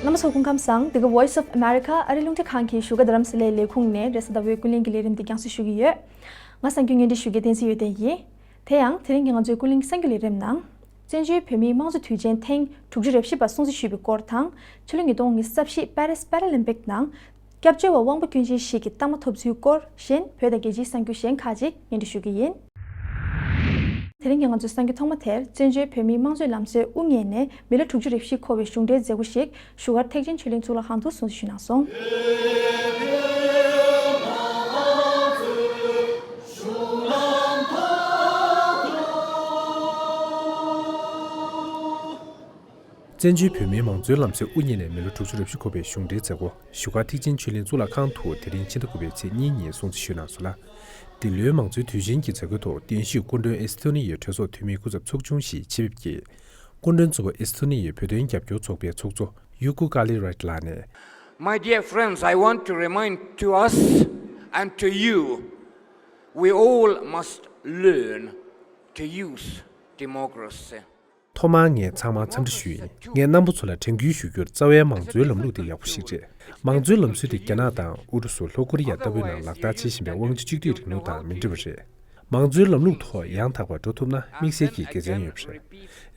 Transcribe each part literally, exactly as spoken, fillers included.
རྣམ་པ་ཚོ་སྐུ་ཁམས་བཟང་། འདི་ག་Voice of America ཨ་རི་རླུང་འཕྲིན་ཁང་གི་བཞུགས་སྒར་རྡ་རམ་ས་ལའི་ལས་ཁུངས་ནས་རེས་གཟའ་ཟླ་བའི་ཀུན་གླེང་གི་ལས་རིམ་འདི་རྒྱང་སྲིང་ཞུ་གི་ཡོད། ང་གསར་འགོད་བརྙན་འཕྲིན་ཞུ་མཁན་བསྟན་འཛིན་ཡོན་ཏན་ཡིན། དེ་ཡང་དེ་རིང་གི་ང་ཚོའི་ཀུན་གླེང་གསར་འགྱུར་ལས་རིམ་ནང་། བཙན་བྱོལ་བོད་མིའི་དམངས་གཙོ་དུས་ཆེན་ཐེངས་དྲུག་ཅུ་རེ་བཞི་པ་སྲུང་བརྩི་ཞུས་པའི་སྐོར་དང་། ཕྱི་ལོ་ཉིས་སྟོང་ཉི་ཤུ་རྩ་བཞི་པེ་རིས་པེ་ར་ལིམ་པིག་ནང་། སྐྱབས་བཅོལ་བ་དབང་པོ་སྐྱོན་ཅན་ཞིག་གི་རྟགས་མ་ཐོབ་ཚུལ་སྐོར་གཞན་བོད་དང་རྒྱལ་སྤྱིའི་གསར་འགྱུར་གཞན་ཁག་ཅིག་སྙན་སྒྲོན་ཞུ་གི་ཡིན། དེ་རིང་གི་ང་ཚོའི་གསར་འགྱུར་ཐོག་མ་དེར་བཙན་བྱོལ་བོད་མིའི་དམངས་གཙོའི་ལམ་སྲོལ་དབུ་བརྙེས་ནས་མི་ལོ་དྲུག་ཅུ་རེ་བཞི་འཁོར་བའི་གཞུང་འབྲེལ་མཛད་སྒོ་ཞིག་བཞུགས་སྒར་ཐེག་ཆེན་ཆོས་གླིང་གཙུག་ལག་ཁང་དུ་སྲུང་བརྩི་ཞུས་གནང་སོང་། བཙན་བྱོལ་བོད་མིའི་མང་གཙོའི་ལམ་སྲོལ་དབུ་བརྙེས་ནས་མི་ལོ་དྲུག་ཅུ་རེ་བཞི་འཁོར་བའི་གཞུང་འབྲེལ་མཛད་སྒོ་བཞུགས་སྒར་ཐེག་ཆེན་ཆོས་གླིང་གཙུག་ལག་ཁང་དུ་དེ་རིང་ཕྱི་ཟླ་དགུ་པའི་ཚེས་གཉིས་ཉིན་སྲུང་བརྩི་ཞུས་གནང་སོང་ལ། འདི་ལོའི་མང་གཙོའི་དུས་ཆེན་གྱི་མཛད་སྒོའི་ཐོག་གདན་ཞུས་སྐུ་མགྲོན་ཨེ་སི་ཐོ་ནི་ཡའི་གྲོས་ཚོགས་འཐུས་མི་སྐུ་ཚབ་ཚོགས་ཆུང་ཞིག་ཆེད་ཕེབས་ཀྱིས། སྐུ་མགྲོན་གཙོ་བོ་ཨེ་སི་ཐོ་ནི་ཡའི་བོད་དོན་རྒྱབ་སྐྱོར་ཚོགས་པའི་ཚོགས་གཙོ་ཡུ་ཀུ་ཀ་ལི་རེད་ལགས་ནས། My dear friends, I want to remind to us and to you, we all must learn to use democracy. ཐོག་མར་ངས་ཚང་མར་འཚམས་འདྲི་ཞུ་ཡིན། ངས་རྣམ་པ་ཚོ་ལ་དྲན་སྐུལ་ཞུ་རྒྱུར་རྩ་བའི་མང་གཙོའི་ལམ་ལུགས་དེ་ཡག་པོ་ཞིག་རེད། མང་གཙོའི་ལམ་སྲོལ་དེ་རྒྱ་ནག་དང་ཨུ་རུ་སུ། ལྷོ་ཀོ་རི་ཡ་ལྟ་བུའི་ནང་ལག་བསྟར་བྱེད་བཞིན་པའི་དབང་ཆ་གཅིག་སྡུད་རིང་ལུགས་དང་མི་འདྲ་བ་རེད། མང་གཙོའི་ལམ་ལུགས་ཐོག་ཡང་དག་པར་འགྲོ་ཐུབ་ན་དམིགས་བསལ་གྱི་དགེ་མཚན་ཡོད་པ་རེད།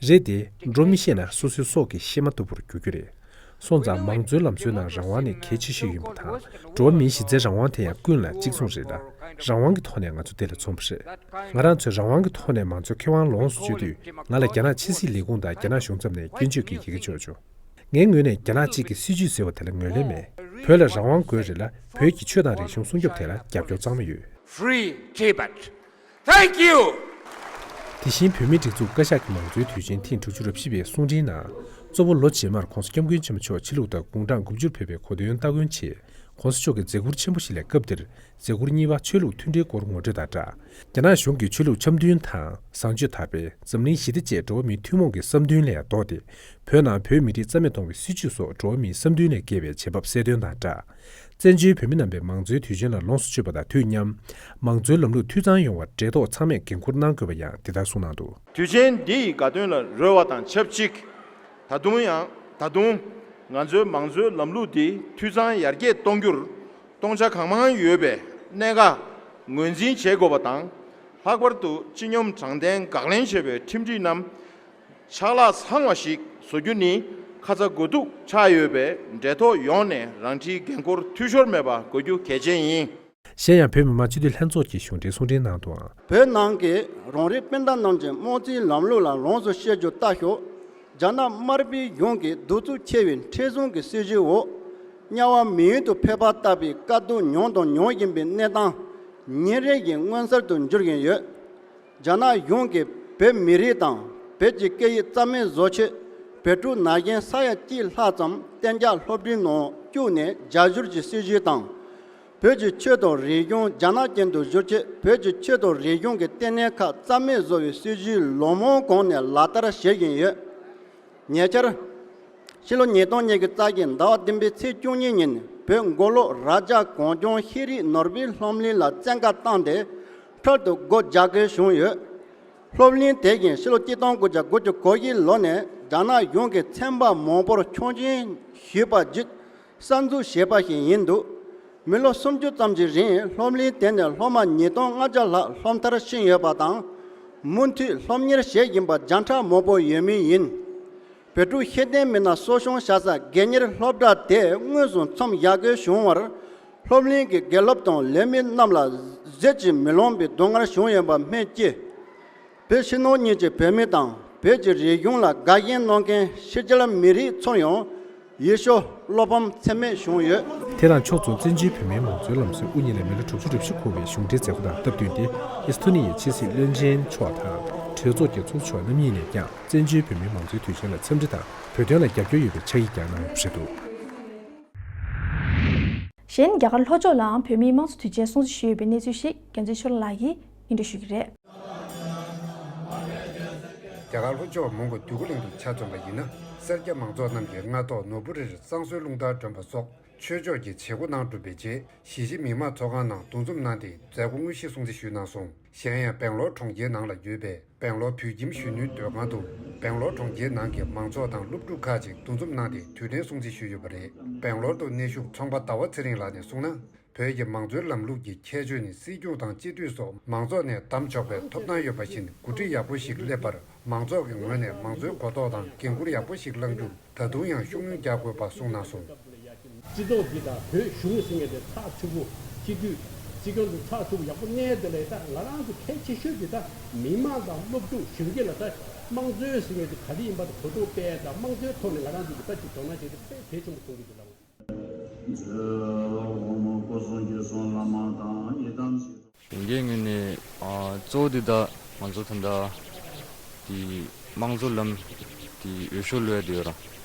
རེད་དེ། འགྲོ་མི་ཤེས་ན་སོ་སོའི་སྲོག་གི་གཤེད་མ་ལྟ་བུར་འགྱུར་རྒྱུ་རེད། སོང་ཙང་མང་གཙོའི་ལམ་སྲོལ་ནང་རང་དབང་ནི་གལ་ཆེ་ཤོས་ཡིན་པ་དང་། འགྲོ་བ་མིའི་གཞི་རྩའི་རང་དབང་དེ་ཡང་ཀུན་ལ་གཅིག་མཚུངས་རེད་ལ། རང་དབང་གི་ཐོག་ནས་ང་ཚོ་དེ་ལ་འཛོམས་པ་རེད། ང་རང་ཚོས་རང་དབང་གི་ཐོག་ནས་མང་གཙོའི་ཁེ་དབང་ལོངས་སུ་སྤྱོད་དུས། ང་ལ་རྒྱ་ནག་ཕྱི་སྲིད་ལས་ཁུངས་དང་རྒྱ་ནག་གཞུང་མཚམས་ནས་སྐྱོན་བརྗོད་ཀྱི་ཡི་གེ་འབྱོར་བྱུང་། ངའི་ངོས་ནས་རྒྱ་ནག་གཅིག་གི་སྲིད་བྱུས་ཟེར་བ་དེ་ལ་ངོས་ལེན་མེད། བོད་ལ་རང་དབང་དགོས་རེད་ལ། བོད་ཀྱི་ཆོས་དང་རིག་གཞུང་སྲུང་སྐྱོབ་དེ་ལ་རྒྱབ་སྐྱོར་གཙང་མ་ཡོད། Free Tibet. Thank you. དེ་བཞིན་བོད་མིའི་སྒྲིག་འཛུགས་བཀའ་ཤག་གི་མང་གཙོའི་དུས་ཆེན་ཐེངས་དྲུག་ཅུ་རེ་བཞི་པའི་གསུང་འཕྲིན་ནང་། གཙོ་བོ་ལོ་རྗེས་མར་༸གོང་ས་༸སྐྱབས་མགོན་ཆེན་པོ་མཆོག་ཕྱི་ལུགས་དང་དགུང་གྲངས་དགུ་བཅུར་ཕེབས་པའི་གོ་སྟོན་སྟ་གོན་ཆེད། ༸གོང་ས་མཆོག་གི་མཛད་ཁུར་ཆེན་པོ་ཞིག་ལས་སྐབས་འདིར་མཛད་ཁུར་གཉིས་པ་ཆོས་ལུགས་མཐུན་སྒྲིལ་སྐོར་ངོ་སྤྲོད་དང་སྦྲགས། རྒྱ་ནག་གཞུང་གིས་ཆོས་ལུགས་འཆམ་མཐུན་དང་བཟང་སྤྱོད་དར་སྤེལ། འཛམ་གླིང་ཞི་བདེ་བཅས་འགྲོ་བ་མིའི་ཐུན་མོང་གི་བསམ་འདུན་ལས་ལྡོག་སྟེ། བོད་ནང་བོད་མི་རིགས་རྩ་མེད་གཏོང་བའི་སྲིད་བྱུས་སོགས་འགྲོ་བ་མིའི་བསམ་འདུན་ལས་བརྒལ་བའི་བྱེད་བབ་གསལ་སྟོན་དང་སྦྲགས། བཙན་བྱོལ་བོད་མི་རྣམ་པས་མང་གཙོའི་དུས་ཆེན་ལ་ལོངས་སུ་སྤྱོད་པ་དང་དུས་མཉམ། མང་གཙོའི་ལམ་ལུགས་འཐུས་ཚང་ཡོང་བར་འབྲེལ་ཐོགས་ཚང་མས་འགན་འཁུར་གནང་དགོས་པ་ཡང་འདི་ལྟར་གསུངས་གནང་འདུག། དུས་ཆེན་འདི་ཡི་དགའ་སྟོན་ལ་རོལ་བ་དང་ཆབས་ཅིག། ད་དུང་ཡང་ད་དུང་ང་ཚོའི་མང་གཙོའི་ལམ་ལུགས་འདི་འཐུས་ཚང་ཡར་རྒྱས་གཏོང་རྒྱུར། སྟོང་ཆ་གང་མང་ཡོད་པའི་གནད་འགག་ངོས་འཛིན་བྱེད་དགོས་པ་དང་། ལྷག་པར་དུ་སྤྱི་སྙོམས་དྲང་བདེན་དགག་ལན་བྱེད་པའི་ཁྲིམས་སྒྲིག་རྣམས་ཆག་ལྷག་ཚང་བ་ཞིག་བཟོ་རྒྱུ་ནི་ཁ་ཚ་དགོས་གཏུགས་ཆགས་ཡོད་པས། འབྲེལ་ཐོགས་ཡོངས་ནས་རང་འཁྲིའི་འགན་འཁུར་འཐུས་ཤོར་མེད་པ་དགོས་རྒྱུ་གལ་ཆེན་ཡིན། གཞན་ཡང་བོད་མི་མང་སྤྱི་འཐུས་ལྷན་ཚོགས་ཀྱི་གཞུང་འབྲེལ་གསུང་འཕྲིན་ནང་དུའང་། བོད་ནང་གི་རང་རིགས་སྤུན་ཟླ་རྣམས་ཀྱི་དམངས་གཙོའི་ལམ་ལུགས་ལ་ལོངས་སུ་སྤྱོད་རྒྱུ་ལྟ་ཞོག། རྒྱ་ནག་དམར་པོའི་གཞུང་གིས་གདུག་རྩུབ་ཆེ་བའི་མཁྲེགས་བཟུང་གི་སྲིད་བྱུས་འོག། དམྱལ་བ་མི་ཡུལ་དུ་ཕེབས་པ་ལྟ་བུའི་དཀའ་སྡུག་མྱོང་དང་མྱོང་བཞིན་པའི་གནས་སྟངས་ཉིན་རེ་བཞིན་མངོན་གསལ་དུ་འགྱུར་བཞིན་ཡོད། རྒྱ་ནག་གཞུང་གིས་བོད་མི་རིགས་དང་བོད་ཀྱི་སྐད་ཡིག་རྩ་མེད་བཟོ་ཆེད། བོད་ཕྲུག་ན་གཞོན་ས་ཡ་གཅིག་ལྷག་ཙམ་གཏན་འཇགས་སློབ་གྲྭའི་ནང་བཅུག་ནས་རྒྱ་བསྒྱུར་གྱི་སྲིད་བྱུས་དང་། བོད་ཀྱི་ཆོས་དང་རིག་གཞུང་རྒྱ་ནག་ཅན་དུ་བསྒྱུར་ཆེད། བོད་ཀྱི་ཆོས་དང་རིག་གཞུང་གི་ལྟེ་གནས་ཁག་རྩ་མེད་བཟོ་བའི་སྲིད་བྱུས་ལོ་མང་གོང་ནས་ལག་བསྟར་བྱེད་བཞིན་ཡོད། ཉེ་ཆར། ཕྱི་ལོ་ཉིས་སྟོང་ཉི་ཤུ་རྩ་བཞི་ཟླ་བ་བདུན་པའི་ཚེས་བཅུ་གཉིས་ཉིན་བོད་མགོ་ལོག་རྭ་རྒྱ་གངས་ལྗོངས་ཤེས་རིག་ནོར་བུའི་སློབ་གླིང་ལ་བཙན་བཀའ་བཏང་སྟེ་འཕྲལ་དུ་སྒོ་རྒྱག་དགོས་བྱུང་ཡོད། སློབ་གླིང་དེ་བཞིན་ཕྱི་ལོ་གཅིག་སྟོང་དགུ་བརྒྱ་དགུ་བཅུ་གོ་བཞི་ལོ་ནས་རྒྱ་ནག་གཞུང་གིས་ཚན་པ་མང་པོར་ཆོག་མཆན་ཞུས་པ་བརྒྱུད། གསར་འཛུགས་བྱས་པ་ཞིག་ཡིན་འདུག། མི་ལོ་སུམ་ཅུ་ཙམ་གྱི་རིང་སློབ་གླིང་དེ་ནས་སློབ་མ་ཉིས་སྟོང་ལྔ་བརྒྱ་ལྷག་སློབ་མཐར་ཕྱིན་ཡོད་པ་དང་། མུ་མཐུད་སློབ་གཉེར་བྱེད་བཞིན་པ་བརྒྱ་ཕྲག་མང་པོ་ཡོད་མུས་ཡིན། བོད་ཕྲུག་ཤེས་ལྡན་མི་སྣ་གསོ་སྐྱོང་བྱ་ས་དགེ་གཉེར་སློབ་གྲྭ་དེ་དངོས་སུ་མཚམས་བཞག་དགོས་བྱུང་བར། སློབ་གླིང་གི་དགེ་སློབ་དང་ལས་མི་རྣམས་ལ་གཟི་བརྗིད་མི་ལོངས་པའི་སྡུག་བསྔལ་བྱུང་ཡོད་པ་སྨོས་ཅི། བོད་ཕྱི་ནང་གཉིས་ཀྱི་བོད་མི་དང་བོད་ཀྱི་རིག་གཞུང་ལ་དགའ་ཞེན་གནང་མཁན་ཕྱི་རྒྱལ་མི་རིགས་ཚོར་ཡང་ཡིད་སྐྱོ་བློ་ཕམ་ཚད་མེད་བྱུང་ཡོད། དེ་དང་ཕྱོགས་མཚུངས་བཙན་བྱོལ་བོད་མིའི་མང་གཙོའི་ལམ་སྲོལ་དབུ་བརྙེས་ནས་མི་ལོ་དྲུག་ཅུ་རེ་བཞི་འཁོར་བའི་གཞུང་འབྲེལ་མཛད་སྒོ་དང་སྟབས་བསྟུན་ཏེ། ཨེ་སི་ཐོ་ནི་ཡའི་ཕྱི་སྲིད་བློན་ཆེན་མཆོག་དང་གྲོས་ཚོགས་ཀྱི་ཚོགས་གཙོ་མཆོག་རྣམ་གཉིས་ནས་ཀྱང་བཙན་བྱོལ་བོད་མིའི་མང་གཙོའི་དུས་ཆེན་ལ་འཚམས་འདྲི་དང་བོད་དོན་ལ་རྒྱབ་སྐྱོར་ཡོད་པའི་ཕྱག་ཡིག་ཀྱང་གནང་ཡོད་པ་རེད་འདུག། གཞན་རྒྱ་གར་ལྷོ་ཕྱོགས་ལའང་བོད་མིའི་དམངས་གཙོ་དུས་ཆེན་སྲུང་བརྩི་ཞུས་ཡོད་པའི་གནས་ཚུལ་ཞིག་རྒྱལ་མཚན་ཆོས་ལགས་ཀྱིས་སྙན་སྒྲོན་ཞུ་གི་རེད། རྒྱ་གར་ལྷོ་ཕྱོགས་མོན་གྷོ་འདོད་རྒུ་གླིང་དུ་ཆ་མཚོན་པ་ཡིན་ན། སེར་སྐྱ་མང་ཚོགས་རྣམས་ཀྱིས་སྔ་ཐོག་ནོར་བུ་རིར་བསང་གསོལ་རླུང་རྟར་སྒྲོན་པ་སོགས་ ཆོས་ཕྱོགས་ཀྱི་བྱེད་སྒོ་གནང་གྲུབ་པའི་རྗེས། གཞིས་བྱེས་མི་མང་ཚོགས་ཁང་ནང་འདུ་འཛོམས་གནང་སྟེ་མཛད་སྒོ་དངོས་གཞི་སྲུང་བརྩི་ཞུས་གནང་སོང་། གཞན་ཡང་སྦེང་ལོར་གྲོང་ཁྱེར་ནང་ལ་ཡོད་པའི་སྦེང་ལོར་བོད་ཁྱིམ་གཞོན་ནུའི་སྡོད་ཁང་དུ། སྦེང་ལོར་གྲོང་ཁྱེར་ནང་གི་མང་ཚོགས་དང་སློབ་ཕྲུག་ཁག་ཅིག་འདུ་འཛོམས་གནང་སྟེ་དུས་དྲན་སྲུང་བརྩི་ཞུས་ཡོད་པ་རེད། སྦེང་ལོར་དུ་གནས་བཞུགས་ཚོང་པ་ཟླ་བ་ཚེ་རིང་ལགས་ནས་གསུངས་ན། བོད་ཀྱི་མང་གཙོའི་ལམ་ལུགས་ཀྱི་ཁྱད་ཆོས་ནི། སྲིད་སྐྱོང་དང་སྤྱི་འཐུས་སོགས་མང་ཚོགས་ནས་བདམས་ཆོག་པའི་ཐོབ་ཐང་ཡོད་པ་བཞིན། འགོ་ཁྲིད་ཡག་པོ་ཞིག་སླེབས་པར་མང་ཚོགས་ཀྱི་ངོས་ནས་མང་གཙོའི་གོ་རྟོགས་དང་འགན་འཁུར་ཡག་པོ་ཞིག་བླང་རྒྱུར་ད་དུང་ཡང་ཤུགས་སྣོན་རྒྱག་དགོས་པ་གསུངས་གནང་སོང་། སྤྱི་ཚོགས་འདི་དང་བོད་གཞུང་ཟེར་མཁན་དེ་ཚགས་ཚུད་པོ། སྤྱི་འཐུས་སྲིད་སྐྱོང་དེ་ཚགས་ཚུད་པོ་ཡག་པོ་གནས་དེ་ལས། ད་ང་རང་ཚོ་གལ་ཆེ་ཤོས་དེ་ད་མི་མང་དང་སློབ་ཕྲུག་གཞོན་སྐྱེས་ལ། ད་དམངས་གཙོའི་ཟེར་མཁན་དེ་ག་འདྲ་ཡིན་པ་དེ་གོ་རྟོགས་སྤེལ་དང་། དམངས་གཙོའི་ཐོག་ནས་ང་རང་ཚོ་གི་ད་ཅིག་དོ་སྣང་བྱས་ཏེ་དཔེ་གལ་ཆེན་པོ་མཐོང་གི་འདུག་ལགས། གཞོན་སྐྱེས་ངོས་ནས་ཨ་གཙོ་བོ་དེ་ད་ང་ཚོ་ད་ལྟ་དེ་དམངས་གཙོ་ལམ་དེ་འོས་ཤོག་བླུགས་ཡ་དེ་ཡོད་ར།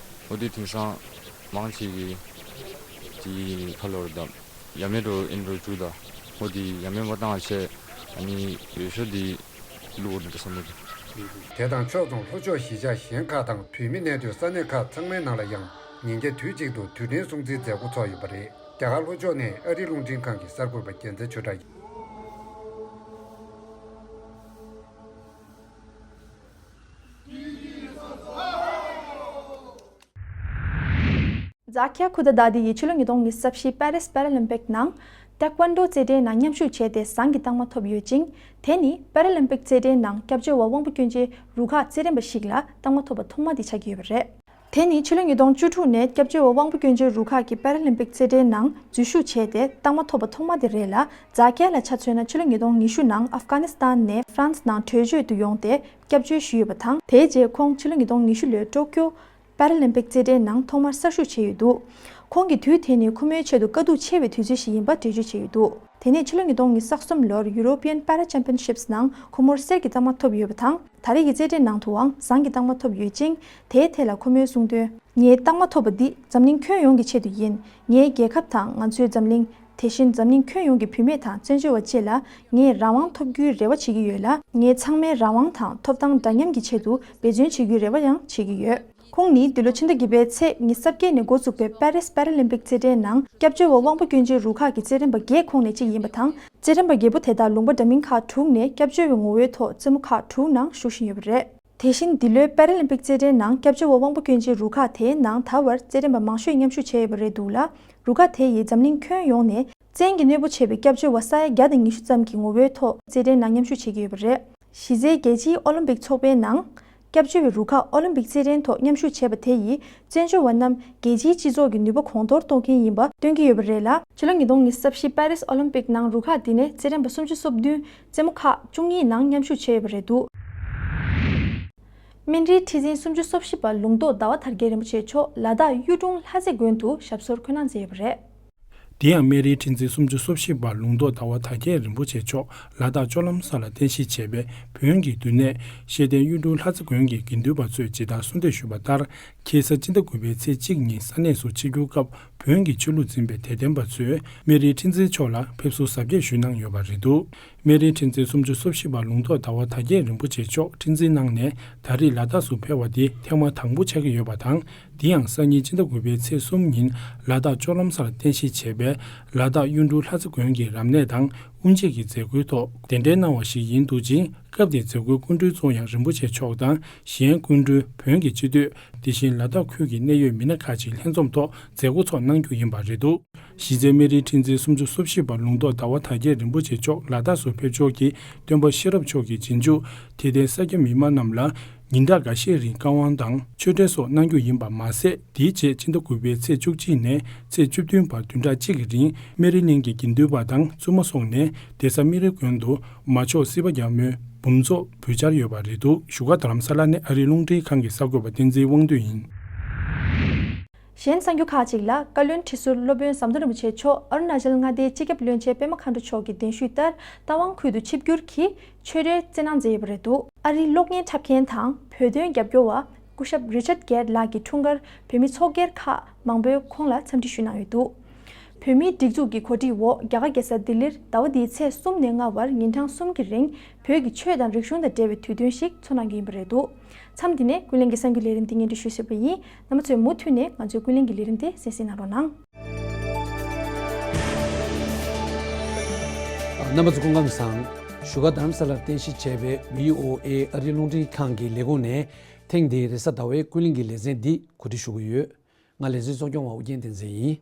འོ་དེ་དེང་སང་མང་ཆེ་གིས་དེ་ཁ་ལོར་ད་ཡ་མེད་འགྲོ་ཨིན་འགྲོ་བཅུག་ད། འོ་དེ་ཡ་མེད་མ་བཏང་བ་བྱས། ཨ་ནི་འོས་ཤོག་དེ་བླུགས་འོ་དེ་འདྲ་བསམ་བློ་དེ། དེ་དང་ཕྱོགས་མཚུངས་ལྷོ་ཕྱོགས་གཞིས་ཆགས་གཞན་ཁག་དང་བོད་མི་གནས་སྡོད་ས་གནས་ཁག་ཚང་མའི་ནང་ལ་ཡང་ཉིན་རྒྱབ་དུས་གཅིག་ཏུ་དུས་དྲན་སྲུང་བརྩིའི་མཛད་སྒོ་ཚོགས་ཡོད་པ་རེད། རྒྱ་གར་ལྷོ་ཕྱོགས་ནས་ཨ་རིའི་རླུང་འཕྲིན་ཁང་གི་གསར་འགོད་པ་རྒྱལ་མཚན་ཆོས་གྲགས་ཡིན། རྫ་ཁྱ་ཁུ་དཱ་དཱ་དི་ཡིས་ཕྱི་ལོ་ཉིས་སྟོང་ཉི་ཤུ་རྩ་བཞི་པེ་རིས་པེ་ར་ལིམ་པིག་ནང་ཏེ་ཀོན་ཌོ་རྩེད་འགྲན་ནང་མཉམ་ཞུགས་བྱས་ཏེ་ཟངས་ཀྱི་རྟགས་མ་ཐོབ་ཡོད་ཅིང་། དེ་ནི་པེ་ར་ལིམ་པིག་རྩེད་འགྲན་ནང་སྐྱབས་བཅོལ་བ་དབང་པོ་སྐྱོན་ཅན་རུ་ཁག་རྩེད་འགྲན་པ་ཞིག་ལ་རྟགས་མ་ཐོབ་པ་ཐོག་མ་དེ་ཆགས་ཀྱི་ཡོད་པ་རེད། དེ་ནི་ཕྱི་ལོ་ཉིས་སྟོང་བཅུ་དྲུག་ནས་སྐྱབས་བཅོལ་བ་དབང་པོ་སྐྱོན་ཅན་རུ་ཁག་གིས་པེ་ར་ལིམ་པིག་རྩེད་འགྲན་ནང་འཛུལ་ཞུགས་བྱས་ཏེ་རྟགས་མ་ཐོབ་པ་ཐོག་མ་དེ་རེད་ལ། རྫ་ཁྱ་ལ་ཆ་མཚོན་ན་ཕྱི་ལོ་ཉིས་སྟོང་ཉི་ཤུ་ནང་ཨབ་གྷ་ནི་སི་ཐན་ནས་ཧྥ་རན་སི་ནང་བྲོས་བྱོལ་དུ་ཡོང་སྟེ་སྐྱབས་བཅོལ་ཞུས་ཡོད་པ་དང་། དེའི་རྗེས་ཁོང་ཕྱི་ལོ་ཉིས་སྟོང་ཉི་ཤུ་ལོའི་ཀྲོ་ཀྱོ་པེ་ར་ལིམ་པིག་རྩེད་འགྲན་ནང་ཐོག་མར་གསར་ཞུགས་བྱས་ཡོད་འདུག་ཁོང་གི་དུས་དེ་ནི་ཁོ་མོའི་ཆེད་དུ་དཀའ་སྡུག་ཆེ་བའི་དུས་ཚོད་ཞིག་ཡིན་པ་འགྲེལ་བརྗོད་བྱས་ཡོད་འདུག་དེ་ནས་ཕྱི་ལོ་ཉིས་སྟོང་ཉི་ཤུ་རྩ་གསུམ་ལོར་European Para Championships ནང་ཁོ་མོར་གསེར་གྱི་རྟགས་མ་ཐོབ་ཡོད་པ་དང་། ད་རེས་ཀྱི་རྩེད་འགྲན་ནང་དུའང་ཟངས་ཀྱི་རྟགས་མ་ཐོབ་ཡོད་ཅིང་། དེའི་ཐད་ལ་ཁོ་མོས་གསུངས་དོན། ངའི་རྟགས་མ་ཐོབ་པ་འདི་འཛམ་གླིང་ཁྱོན་ཡོངས་ཀྱི་ཆེད་དུ་ཡིན། ངའི་རྒྱལ་ཁབ་དང་ང་ཚོའི་འཛམ་གླིང་། དེ་བཞིན་འཛམ་གླིང་ཁྱོན་ཡོངས་ཀྱི་བུད་མེད་དང་བཙན་བྱོལ་བ་བཅས་ལ་ངས་རང་དབང་ཐོབ་རྒྱུའི་རེ་བ་བྱེད་ཀྱི་ཡོད་ལ། ངས་ཚང་མའི་རང་དབང་དང་ཐོབ་ཐང་འདྲ་མཉམ་གྱི་ཆེད་དུ་འབད་བརྩོན་བྱེད་རྒྱུའི་རེ་བ་ཡང་བྱེད་ཀྱི་ཡོད། ཁོང་ནི་འདི་ལོ་ཕྱི་ཟླ་བརྒྱད་པའི་ཚེས་ཉི་ཤུ་རྩ་བརྒྱད་ནས་འགོ་བཙུགས་པའི་པེ་རིས་པེ་ར་ལིམ་པིག་རྩེད་འགྲན་ནང་སྐྱབས་བཅོལ་བ་དབང་པོ་སྐྱོན་ཅན་རུ་ཁག་གི་རྩེད་འགྲན་པ་བརྒྱད་ཁོངས་ནས་གཅིག་ཡིན་པ་དང་། རྩེད་འགྲན་པ་བརྒྱད་པོ་དེ་དག་ལུང་པ་འདྲ་མིན་ཁག་དྲུག་ནས་སྐྱབས་བཅོལ་བའི་ངོ་བོའི་ཐོག་རྩེད་མོ་ཁག་དྲུག་ནང་ཞུགས་བཞིན་ཡོད་པ་རེད། དེ་བཞིན་འདི་ལོའི་པེ་ར་ལིམ་པིག་རྩེད་འགྲན་ནང་སྐྱབས་བཅོལ་བ་དབང་པོ་སྐྱོན་ཅན་རུ་ཁག་དེའི་ནང་ད་བར་རྩེད་འགྲན་པ་མང་ཤོས་མཉམ་ཞུགས་བྱས་ཡོད་པ་རེད་འདུག་ལ། རུ་ཁག་དེ་ཡིས་འཛམ་གླིང་ཁྱོན་ཡོངས་ནས་བཙན་གྱིས་གནོད་པོ་བྱས་པའི་སྐྱབས་བཅོལ་བ་ས་ཡ་བརྒྱ་དང་ཉི་ཤུ་ཙམ་གྱི་ངོ་བོའི་ཐོག་རྩེད་འགྲན་ནང་མཉམ་ཞུགས་བྱེད་ཀྱི་ཡོད་པ་རེད། གཞི་རྩའི་རྒྱལ་སྤྱིའི་ཨོ་ལིམ་པིག་ཚོགས་པའི་ནང་། སྐྱབས་བཅོལ་བའི་རུ་ཁག་ཨོ་ལིམ་པིག་རྩེད་འགྲན་ཐོག་མཉམ་ཞུགས་བྱས་པ་དེ་ཡིས་བཙན་བྱོལ་བ་རྣམས་རྒྱལ་སྤྱིའི་སྤྱི་ཚོགས་ཀྱི་ནུས་པ་གོང་མཐོར་གཏོང་མཁན་ཡིན་པ་སྟོན་གྱི་ཡོད་པ་རེད་ལ། ཕྱི་ལོ་ཉིས་སྟོང་ཉི་ཤུ་རྩ་བཞི་པེ་རིས་ཨོ་ལིམ་པིག་ནང་རུ་ཁག་འདི་ནས་རྩེད་འགྲན་པ་སུམ་ཅུ་སོ་བདུན་རྩེད་མོ་ཁག་བཅུ་གཉིས་ནང་མཉམ་ཞུགས་བྱས་ཡོད་པ་རེད་འདུག་སྨན་རིའི་ཁྲི་འཛིན་སུམ་ཅུ་སོ་བཞི་པ་ལུང་རྟོགས་ཟླ་བ་དར་རྒྱས་རིན་པོ་ཆེ་མཆོག་ལ་དྭགས་གཡུ་སྒྲུང་ལྷ་རྩེ་དགོན་དུ་ཞབས་སོར་འཁོད་གནང་མཛད་ཡོད་པ་རེད། དེ་ཡང་སྨན་རིའི་ཁྲི་འཛིན་སུམ་ཅུ་སོ་བཞི་པ་ལུང་རྟོགས་ཟླ་བ་དར་རྒྱས་རིན་པོ་ཆེ་མཆོག་ལ་དྭགས་ལྕོག་ལམ་ས་ལ་རྟེན་གཞི་བྱས་པའི་བོན་གྱི་འདུས་གནས་ཤེས་ལྡན་གཡུ་སྒྲུང་ལྷ་རྩེ་དགོན་གྱི་དགེ་འདུན་པ་ཚོས་ཇི་ལྟར་གསོལ་འདེབས་ཞུས་པ་ལྟར། ཁ་སང་སྤྱི་ཟླ་དགུ་པའི་ཚེས་གཅིག་ཉིན་ས་གནས་སུ་ཆིབས་བསྒྱུར་སྐབས་བོན་གྱི་ཆོས་ལུགས་འཛིན་པའི་དད་ལྡན་པ་ཚོས་སྨན་རིའི་ཁྲི་འཛིན་མཆོག་ལ་ཕེབས་བསུ་གཟབ་རྒྱས་ཞུས་གནང་ཡོད་པ་རེད་འདུག་སྨན་རིའི་ཁྲི་འཛིན་སུམ་ཅུ་སོ་བཞི་པ་ལུང་རྟོགས་ཟླ་བ་དར་རྒྱས་རིན་པོ་ཆེ་མཆོག་ཁྲི་འཛིན་གནང་ནས་ད་རེས་ལ་དྭགས་སུ་ཕེབས་པ་འདི་ཐེངས་མ་དང་པོ་ཆགས་ཀྱི་ཡོད་པ་དང་། དེ་ཡང་སང་ཉིན་སྤྱི་ཟླ་དགུ་པའི་ཚེས་གསུམ་ཉིན་ལ་དྭགས་ལྕོག་ལམ་སར་རྟེན་གཞི་བྱས་པའི་ལ་དྭགས་གཡུ་འབྲུག་ལྷ་རྩེ་དགོན་གྱི་རབ་གནས་དང་དབུ་འབྱེད་ཀྱི་མཛད་སྒོའི་ཐོག་གདན་འདྲེན་གནང་བ་ཞིག་ཡིན་འདུག་ཅིང་། སྐབས་དེའི་མཛད་སྒོའི་སྐུ་མགྲོན་གཙོ་ཡང་རིན་པོ་ཆེ་མཆོག་དང་གཞན་སྐུ་མགྲོན་བོན་གྱི་སྤྱི་འཐུས། དེ་བཞིན་ལ་དྭགས་ཁུལ་གྱི་གནད་ཡོད་མི་སྣ་ཁག་ཅིག་ལྷན་འཛོམས་ཐོག་མཛད་སྒོ་ཚོགས་གནང་རྒྱུ་ཡིན་པ་རེད་འདུག་གཞི་རྩའི་སྨན་རིའི་ཁྲི་འཛིན་སུམ་ཅུ་སོ་བཞི་པ་ལུང་རྟོགས་ཟླ་བ་དར་རྒྱས་རིན་པོ་ཆེ་མཆོག་ལ་དྭགས་སུ་ཕེབས་ཕྱོགས་ཀྱི་སྟོན་པ་ཤེས་རབ་མཆོག་གི་རྗེས་འཇུག་དད་ལྡན་ས་སྐྱ་མི་མང་རྣམས་ལ་ཉིན་གྲངས་འགའ་ཤས་རིང་བཀའ་དབང་དང་ཆོས་འབྲེལ་སོགས་གནང་རྒྱུ་ཡིན་པ་མ་ཟད། དེའི་རྗེས་ཕྱི་ཟླ་དགུ་པའི་ཚེས་བཅུ་གཅིག་ནས་ཚེས་བཅུ་བདུན་བར་བདུན་ཕྲག་གཅིག་གི་རིང་སྨན་རི་གླིང་གི་དགེ་འདུན་པ་དང་བཙུན་མ་སོགས་ནས་གདན་ས་སྨན་རི་དགོན་དུ་མ་ཆོག་སྲིད་པ་རྒྱལ་མོའི་འབུམ་ཚོགས་འབུལ་འཆར་ཡོད་པ་རེད་འདུག་བཞུགས་སྒར་རྡ་རམ་ས་ལ་ནས་ཨ་རིའི་རླུང་འཕྲིན་ཁང་གི་གསར་འགོད་པ་བསྟན་འཛིན་དབང་འདུས་ཡིན། གཞན་གསར་འགྱུར་ཁག་ཅིག་ལ། བཀའ་བློན་ཁྲི་ཟུར་སློབ་དཔོན་ཟམ་གདོང་རིན་པོ་ཆེ་མཆོག་ཨ་རུ་ན་ཅལ་མངའ་སྡེའི་སྤྱི་ཁྱབ་བློན་ཆེན་པད་མ་མཁའ་འགྲོ་མཆོག་གི་གདན་ཞུས་ལྟར་རྟ་དབང་ཁུལ་དུ་ཆིབས་བསྒྱུར་གྱིས་ཆོས་རའི་རྩེད་གནང་མཛད་ཡོད་པ་རེད་འདུག་ཨ་རིའི་གློག་བརྙན་འཁྲབ་མཁན་དང་བོད་དོན་རྒྱབ་སྐྱོར་བ་སྐུ་ཞབས་རི་ཆར་གེར་ལགས་ཀྱི་འཁྲུངས་སྐར་བོད་མི་ཚོགས་སྒེར་ཁག་མང་པོས་ཁོང་ལ་འཚམས་འདྲི་ཞུས་གནང་ཡོད་འདུག་བོད་མིའི་སྒྲིག་འཛུགས་ཀྱི་གོ་སྒྲིག་འོག་རྒྱ་གར་རྒྱལ་ས་ལྡི་ལིར་ཟླ་བ་འདིའི་ཚེས་གསུམ་ནས་ལྔ་བར་ཉིན་གྲངས་གསུམ་གྱི་རིང་བོད་ཀྱི་ཆོས་དང་རིག་གཞུང་དང་འབྲེལ་བའི་དུས་སྟོན་ཞིག་འཚོགས་གནང་རྒྱུ་ཡིན་པ་རེད་འདུག་མཚམས་འདི་ནས་ཀུན་གླེང་གི་གསར་འགྱུར་ལས་རིམ་འདི་སྙན་སྒྲོན་ཞུས་ཟིན་པ་ཡིན། རྣམ་པ་ཚོས་མུ་མཐུད་ནས་ང་ཚོའི་ཀུན་གླེང་གི་ལས་རིམ་དེ་གསན་གཟིགས་གནང་རོགས་གནང་། རྣམ་པ་ཚོ་སྐུ་ཁམས་བཟང་། བཞུགས་སྒར་རྡ་རམ་ས་ལར་རྟེན་གཞི་བྱས་པའི་བྷི་ཨོ་ཨེ་ཨ་རིའི་རླུང་འཕྲིན་ཁང་གི་ལས་ཁུངས་ནས་ཐེངས་འདིའི་རེས་གཟའ་ཟླ་བའི་ཀུན་གླེང་གི་ལེ་ཚན་འདི་གོ་སྒྲིག་ཞུ་གི་ཡོད། ང་ལེ་ཚན་གཙོ་སྐྱོང་བ་ཨུ་རྒྱན་བསྟན་འཛིན་ཡིན།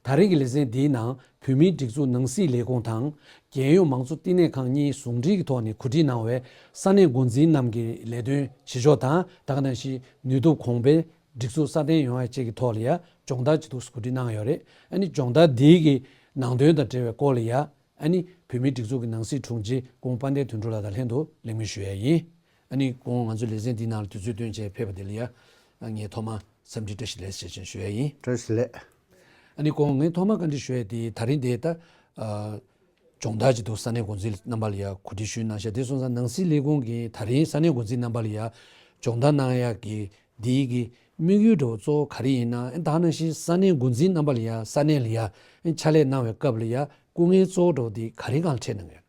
ད་རེས་ཀྱི་ལེ་ཚན་འདིའི་ནང་བོད་མིའི་སྒྲིག་འཛུགས་ནང་སྲིད་ལས་ཁུངས་དང་། རྒྱལ་ཡོངས་མང་གཙོ་བསྟི་གནས་ཁང་གཉིས་ཟུང་འབྲེལ་གྱི་ཐོག་ནས་གོ་སྒྲིག་གནང་བའི་ས་གནས་འགོ་འཛིན་རྣམས་ཀྱི་ལས་དོན་བྱེད་ཕྱོགས་དང་། ད་ག་ནང་བཞིན་ནུས་སྟོབས་གོང་འཕེལ། སྒྲིག་འཛུགས་སྲ་བརྟན་ཡོང་ཡ་བཅས་ཀྱི་ཐོག་ལ་ཡ་སྦྱོང་བརྡར་ཅིག་ཏུ་གོ་སྒྲིག་གནང་ཡོད་རེད། ཨ་ནི་སྦྱོང་བརྡར་འདིའི་གི་ནང་དོན་དང་འབྲེལ་བའི་སྐོར་ལ་ཡ། ཨ་ནི་བོད་མིའི་སྒྲིག་འཛུགས་ཀྱི་ནང་སྲིད་དྲུང་ཆེ་སྐུ་ངོ་དཔལ་ལྡན་དོན་གྲུབ་ལགས་དང་ལྷན་དུ་གླེང་མོལ་ཞུ་ཡ་ཡིན། ཨ་ནི་སྐུ་ངོ་ང་ཚོའི་ལེ་ཚན་འདིའི་ནང་ལ་དུས་ཚོད་བཏོན་བྱས་ཕེབས་པ་དེ་ལ་ཡ། ངས་ཐོག་མར་འཚམས་འདྲི་བཀྲ་ཤིས་བདེ་ལེགས་ཞེས་ཞུ་ཡ་ཡིན། བཀྲ་ཤིས་བདེ་ལེགས། ཨ་ནི་སྐུ་ངོ་ངས་ཐོག་མར་བཀའ་འདྲི་ཞུ་ཡ་དེ་ད་རིང་དེ་ད། ཨ། སྦྱོང་བརྡར་ཅིག་ཏུ་ས་གནས་འགོ་འཛིན་རྣམ་པ་ལ་ཡ་གོ་སྒྲིག་ཞུས་གནང་ཤག་དེ་སོང་ཙང་ནང་སྲིད་ལས་ཁུངས་ཀྱིས་ད་རིང་ས་གནས་འགོ་འཛིན་རྣམ་པ་ལ་ཡ་སྦྱོང་བརྡར་གནང་ཡག་གི་འདིའི་གི་དམིགས་ཡུལ་འདྲ་བོ་གཙོ་བོ་ག་རེ་ཡིན་ན། ཨ་ནི་ད་ནང་བཞིན་ས་གནས་འགོ་འཛིན་རྣམ་པ་ལ་ཡ་ས་གནས་ལ་ཡ་ཨ་ནི་ཕྱག་ལས་གནང་བའི་སྐབས་ལ་ཡ་སྐུ་ངལ་གཙོ་བོ་འདྲ་བོ་དེ་ག་རེ་སྒང་ལ་འཕྲད་གནང་ཡོད།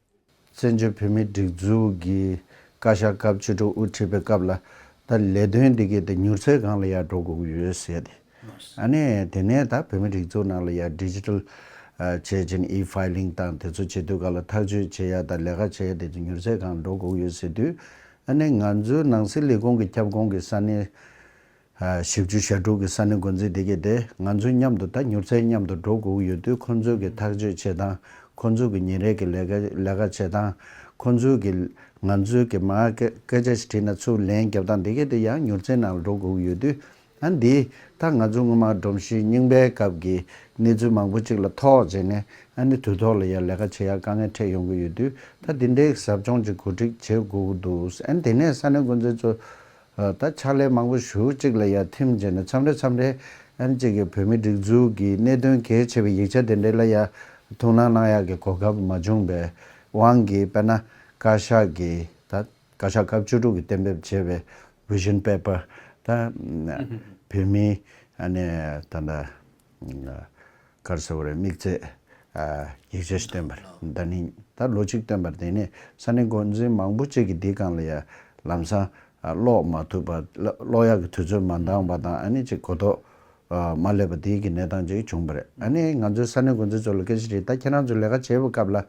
བཙན་བྱོལ་བོད་མིའི་སྒྲིག་འཛུགས་ཀྱི་བཀའ་ཤག་སྐབས་བཅུ་དྲུག་དབུ་ཁྲིད་པའི་སྐབས་ལ་ད་ལས་དོན་འདི་གའི་དེ་མྱུར་ཚད་སྒང་ལ་ཡར་འགྲོ་དགོས་ཀྱི་ཡོད་ཟེར་ཏེ། ཨ་ནི་དེ་ནས་ད་བོད་མིའི་སྒྲིག་འཛུགས་ནང་ལ་ཡར་ཌི་ཇི་ཊལ་བྱས་ཅིང་ཨི་ཕའི་ལིང་དང་དེ་ཚོ་བྱེད་དུས་སྒང་ལ་ཐག་གཅོད་བྱེད་ཡ་དང་ལས་ཀ་བྱེད་ཡ་དེ་ཚོ་མྱུར་ཚད་སྒང་འགྲོ་དགོས་ཀྱི་ཡོད་ཟེར་དུས། ཨ་ནི་ང་ཚོའི་ནང་སྲིད་ལས་ཁུངས་ཀྱི་ཁྱབ་ཁོངས་ཀྱི་ས་གནས། བཞི་བཅུ་ཞེ་དྲུག་གི་ས་གནས་འགོ་འཛིན་དེ་གས་དེ་ང་ཚོའི་མཉམ་དུ་ད་མྱུར་ཚད་མཉམ་དུ་འགྲོ་དགོས་ཀྱི་ཡོད་དུས། ཁོང་ཚོའི་གི་ཐག་གཅོད་བྱེད་སྟངས། ཁོང་ཚོའི་གི་ཉིན་རེ་གི་ལས་ཀ་ལས་ཀ་བྱེད་སྟངས། ཁོང་ཚོའི་གི་ང་ཚོའི་གི་མར་སྐད་སྐད་ཆ་ཞིག་དྲིས་ན་ཚུར་ལན་རྒྱབ་སྟངས་དེ་གས་དེ་ཡང་མྱུར་ཚད་ནང་ལ་འགྲོ་དགོས་ཀྱི་ཡོད་དུས། ཨ་འདི་ད་ང་ཚོ་སྔོན་མ་སྒྲོམ་གཞི་རྙིང་པའི་སྐབས་ཀྱི་གནས་ཚུལ་མང་པོ་ཅིག་ལ་ཐོགས་བྱས་ནས། ཨ་ནི་དུས་ཐོག་ལ་ཡང་ལས་ཀ་བྱེད་ཡ་དཀའ་ངལ་འཕྲད་ཡོང་གི་ཡོད་དུས། ད་འདི་འདྲའི་ཟབ་སྦྱོང་ཅིག་གོ་སྒྲིག་བྱེད་དགོས་ཀྱི་འདུག་ཨ་ནི་དེ་ནས་ས་གནས་འགོ་འཛིན་ཚོ། ད་ཕྱག་ལས་མང་པོ་ཞེ་པོ་ཅིག་ལ་ཡ་ཐིམ་བྱས་ནས་མཚམས་རེ་མཚམས་རེ་ཨ་ནི་ཅིག་གི་བོད་མིའི་སྒྲིག་འཛུགས་ཀྱི་གནད་དོན་གལ་ཆེ་བའི་ཡིག་ཆ་དེ་འདྲ་ལ་ཡ་ཐུགས་སྣང་གནང་ཡག་གི་གོ་སྐབས་མ་བྱུང་བའི་དབང་གིས། དཔེར་ན་བཀའ་ཤག་གིས་ད་བཀའ་ཤག་སྐབས་བཅུ་དྲུག་གིས་གཏན་འབེབས་བྱས་པའི་བི་ཤན་པེ་པར། ད་བོད་མིའི་ཨ་ནི་ད་ལྟ། ག་རེ་ཟེར་བ་རེད། དམིགས་ཚད་ཡིག་ཆ་ཞིག་བཏོན་པ་རེད། ད་ནི་ད་ལོ་གཅིག་བཏོན་པ་རེད། དེ་ནས་ས་གནས་འགོ་འཛིན་མང་པོ་ཅིག་གིས་འདིའི་སྒང་ལ་ཡ་ལམ་སང་ཀློག་མ་ཐུབ་པ། ཀློག་ཡག་གི་དུས་ཚོད་མ་འདང་བ་དང་། ཨ་ནི་ཅིག་གོ་རྟོགས་མ་སླེབས་པ་དེའི་གི་གནས་སྟངས་ཅིག་བྱུང་བ་རེད། ཨ་ནི་ང་ཚོའི་ས་གནས་འགོ་འཛིན་ཚོ་ལ་སྐད་ཆ་དྲིས། ད་ཁྱེད་རང་ཚོ་ལས་ཀ་བྱེད་པའི་སྐབས་ལ་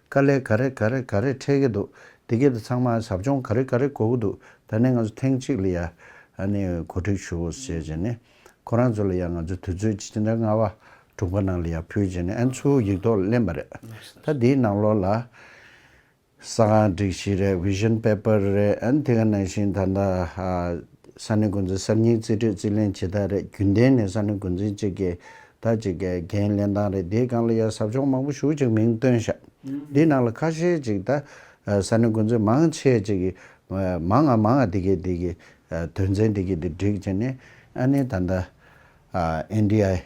དཀའ་ལས་ག་རེ་ག་རེ་ག་རེ་འཕྲད་ཀྱི་འདུག་དེ་གས་དེ་ཚང་མ་ཟབ་སྦྱོང་ག་རེ་ག་རེ་དགོས་ཀྱི་འདུག་ད་ནི་ང་ཚོ་ཐེངས་གཅིག་ལ་ཡ་ཨ་ནི་གོ་སྒྲིག་ཞུ་ཟེར་བྱས་ནས། ཁོ་རང་ཚོ་ལ་ཡང་ང་ཚོ་དུས་ཚོད་ཅིག་ཅི་འདྲ་སྔ་བ་དྲུག་པ་ནང་ལ་ཡར་ཕུལ་བྱས་ནས། ཨ་ནི་ཚུར་ཡིག་ཐོག་ལ་ལེན་པ་རེད། ད་འདིའི་ནང་ལོགས་ལ་ས་ཁང་སྒྲིག་གཞི་རེད། བི་ཤན་པེ་པར་རེད། ཨ་ནི་དེ་ག་ནང་བཞིན་ད་ལྟ་ས་གནས་འགོ་འཛིན་གསར་རྙིང་རྩིས་སྤྲོད་རྩིས་ལེན་བྱེད་སྟངས་རེད། རྒྱུན་ལྡན་ནས་ས་གནས་འགོ་འཛིན་གཅིག་གིས་ད་ཅིག་འགན་ལེན་སྟངས་རེད། དེའི་སྒང་ལ་ཡང་ཟབ་སྦྱོང་མང་པོ་ཞེ་པོ་ཅིག་མིང་བཏོན་ཤག་འདིའི་ནང་ལ་ཁ་ཤས་ཅིག་ད་ས་གནས་འགོ་འཛིན་མང་ཆེ་ཅིག་གིས་མང་ང་མང་ང་དེ་གའི་དེ་གའི་དོན་ཚན་དེ་གའི་དེ་སྒྲིག་བྱས་ནས། ཨ་ནི་ད་ལྟ་ཨེན་ཌི་ཨའི་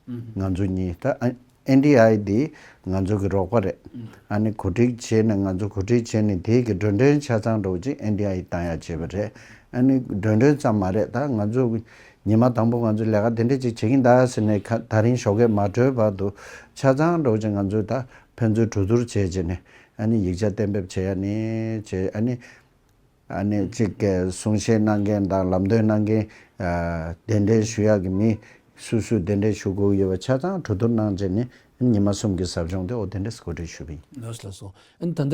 ང་ཚོ་གཉིས། ད་ཨེན་ཌི་ཨའི་འདི་ང་ཚོ་གི་རོགས་པ་རེད། ཨ་ནི་གོ་སྒྲིག་བྱས་ནས། ང་ཚོ་གོ་སྒྲིག་བྱས་ནས་དེའི་གི་འགྲོ་གྲོན་ཆ་ཚང་འདྲ་བོ་ཅིག་ཨེན་ཌི་ཨའི་བཏང་ཡ་བྱས་པ་རེད། ཨ་ནི་འགྲོ་གྲོན་ཙམ་མ་རེད། ད་ང་ཚོ་ཉི་མ་དང་པོ་ང་ཚོ་ལས་ཀ་དེ་འདྲ་ཅིག་བྱེད་ཀྱིན་གདའ་ཟེར་ནས་ཁ་ད་རིང་ཞོགས་ཀས་མ་གྲོལ་བར་དུ་ཆ་ཚང་འདྲ་བོ་ཅིག་ང་ཚོས་ད་ཕན་ཚུན་གྲོས་བསྡུར་བྱས་བྱས་ནས། ཨ་ནི་ཡིག་ཆ་གཏན་འབེབས་བྱས་ཡ་ནི་བྱས། ཨ་ནི། ཨ་ནི་གཅིག་གི་གསུང་བཤད་གནང་མཁན་དང་ལམ་སྟོན་གནང་མཁན། ཨ་གདན་འདྲེན་ཞུ་ཡག་གི་མི་སུ་སུ་གདན་འདྲེན་ཞུ་དགོས་ཡོད་པ་ཆ་ཚང་གྲོས་བསྡུར་གནང་བྱས་ནས། ཉི་མ་གསུམ་གྱི་ཟབ་སྦྱོང་དེ་འོ་དེ་འདྲས་གོ་སྒྲིག་ཞུས་པ་ཡིན། ལགས་སོ། ལགས་སོ། ཨ་ནི་ད་ལྟ་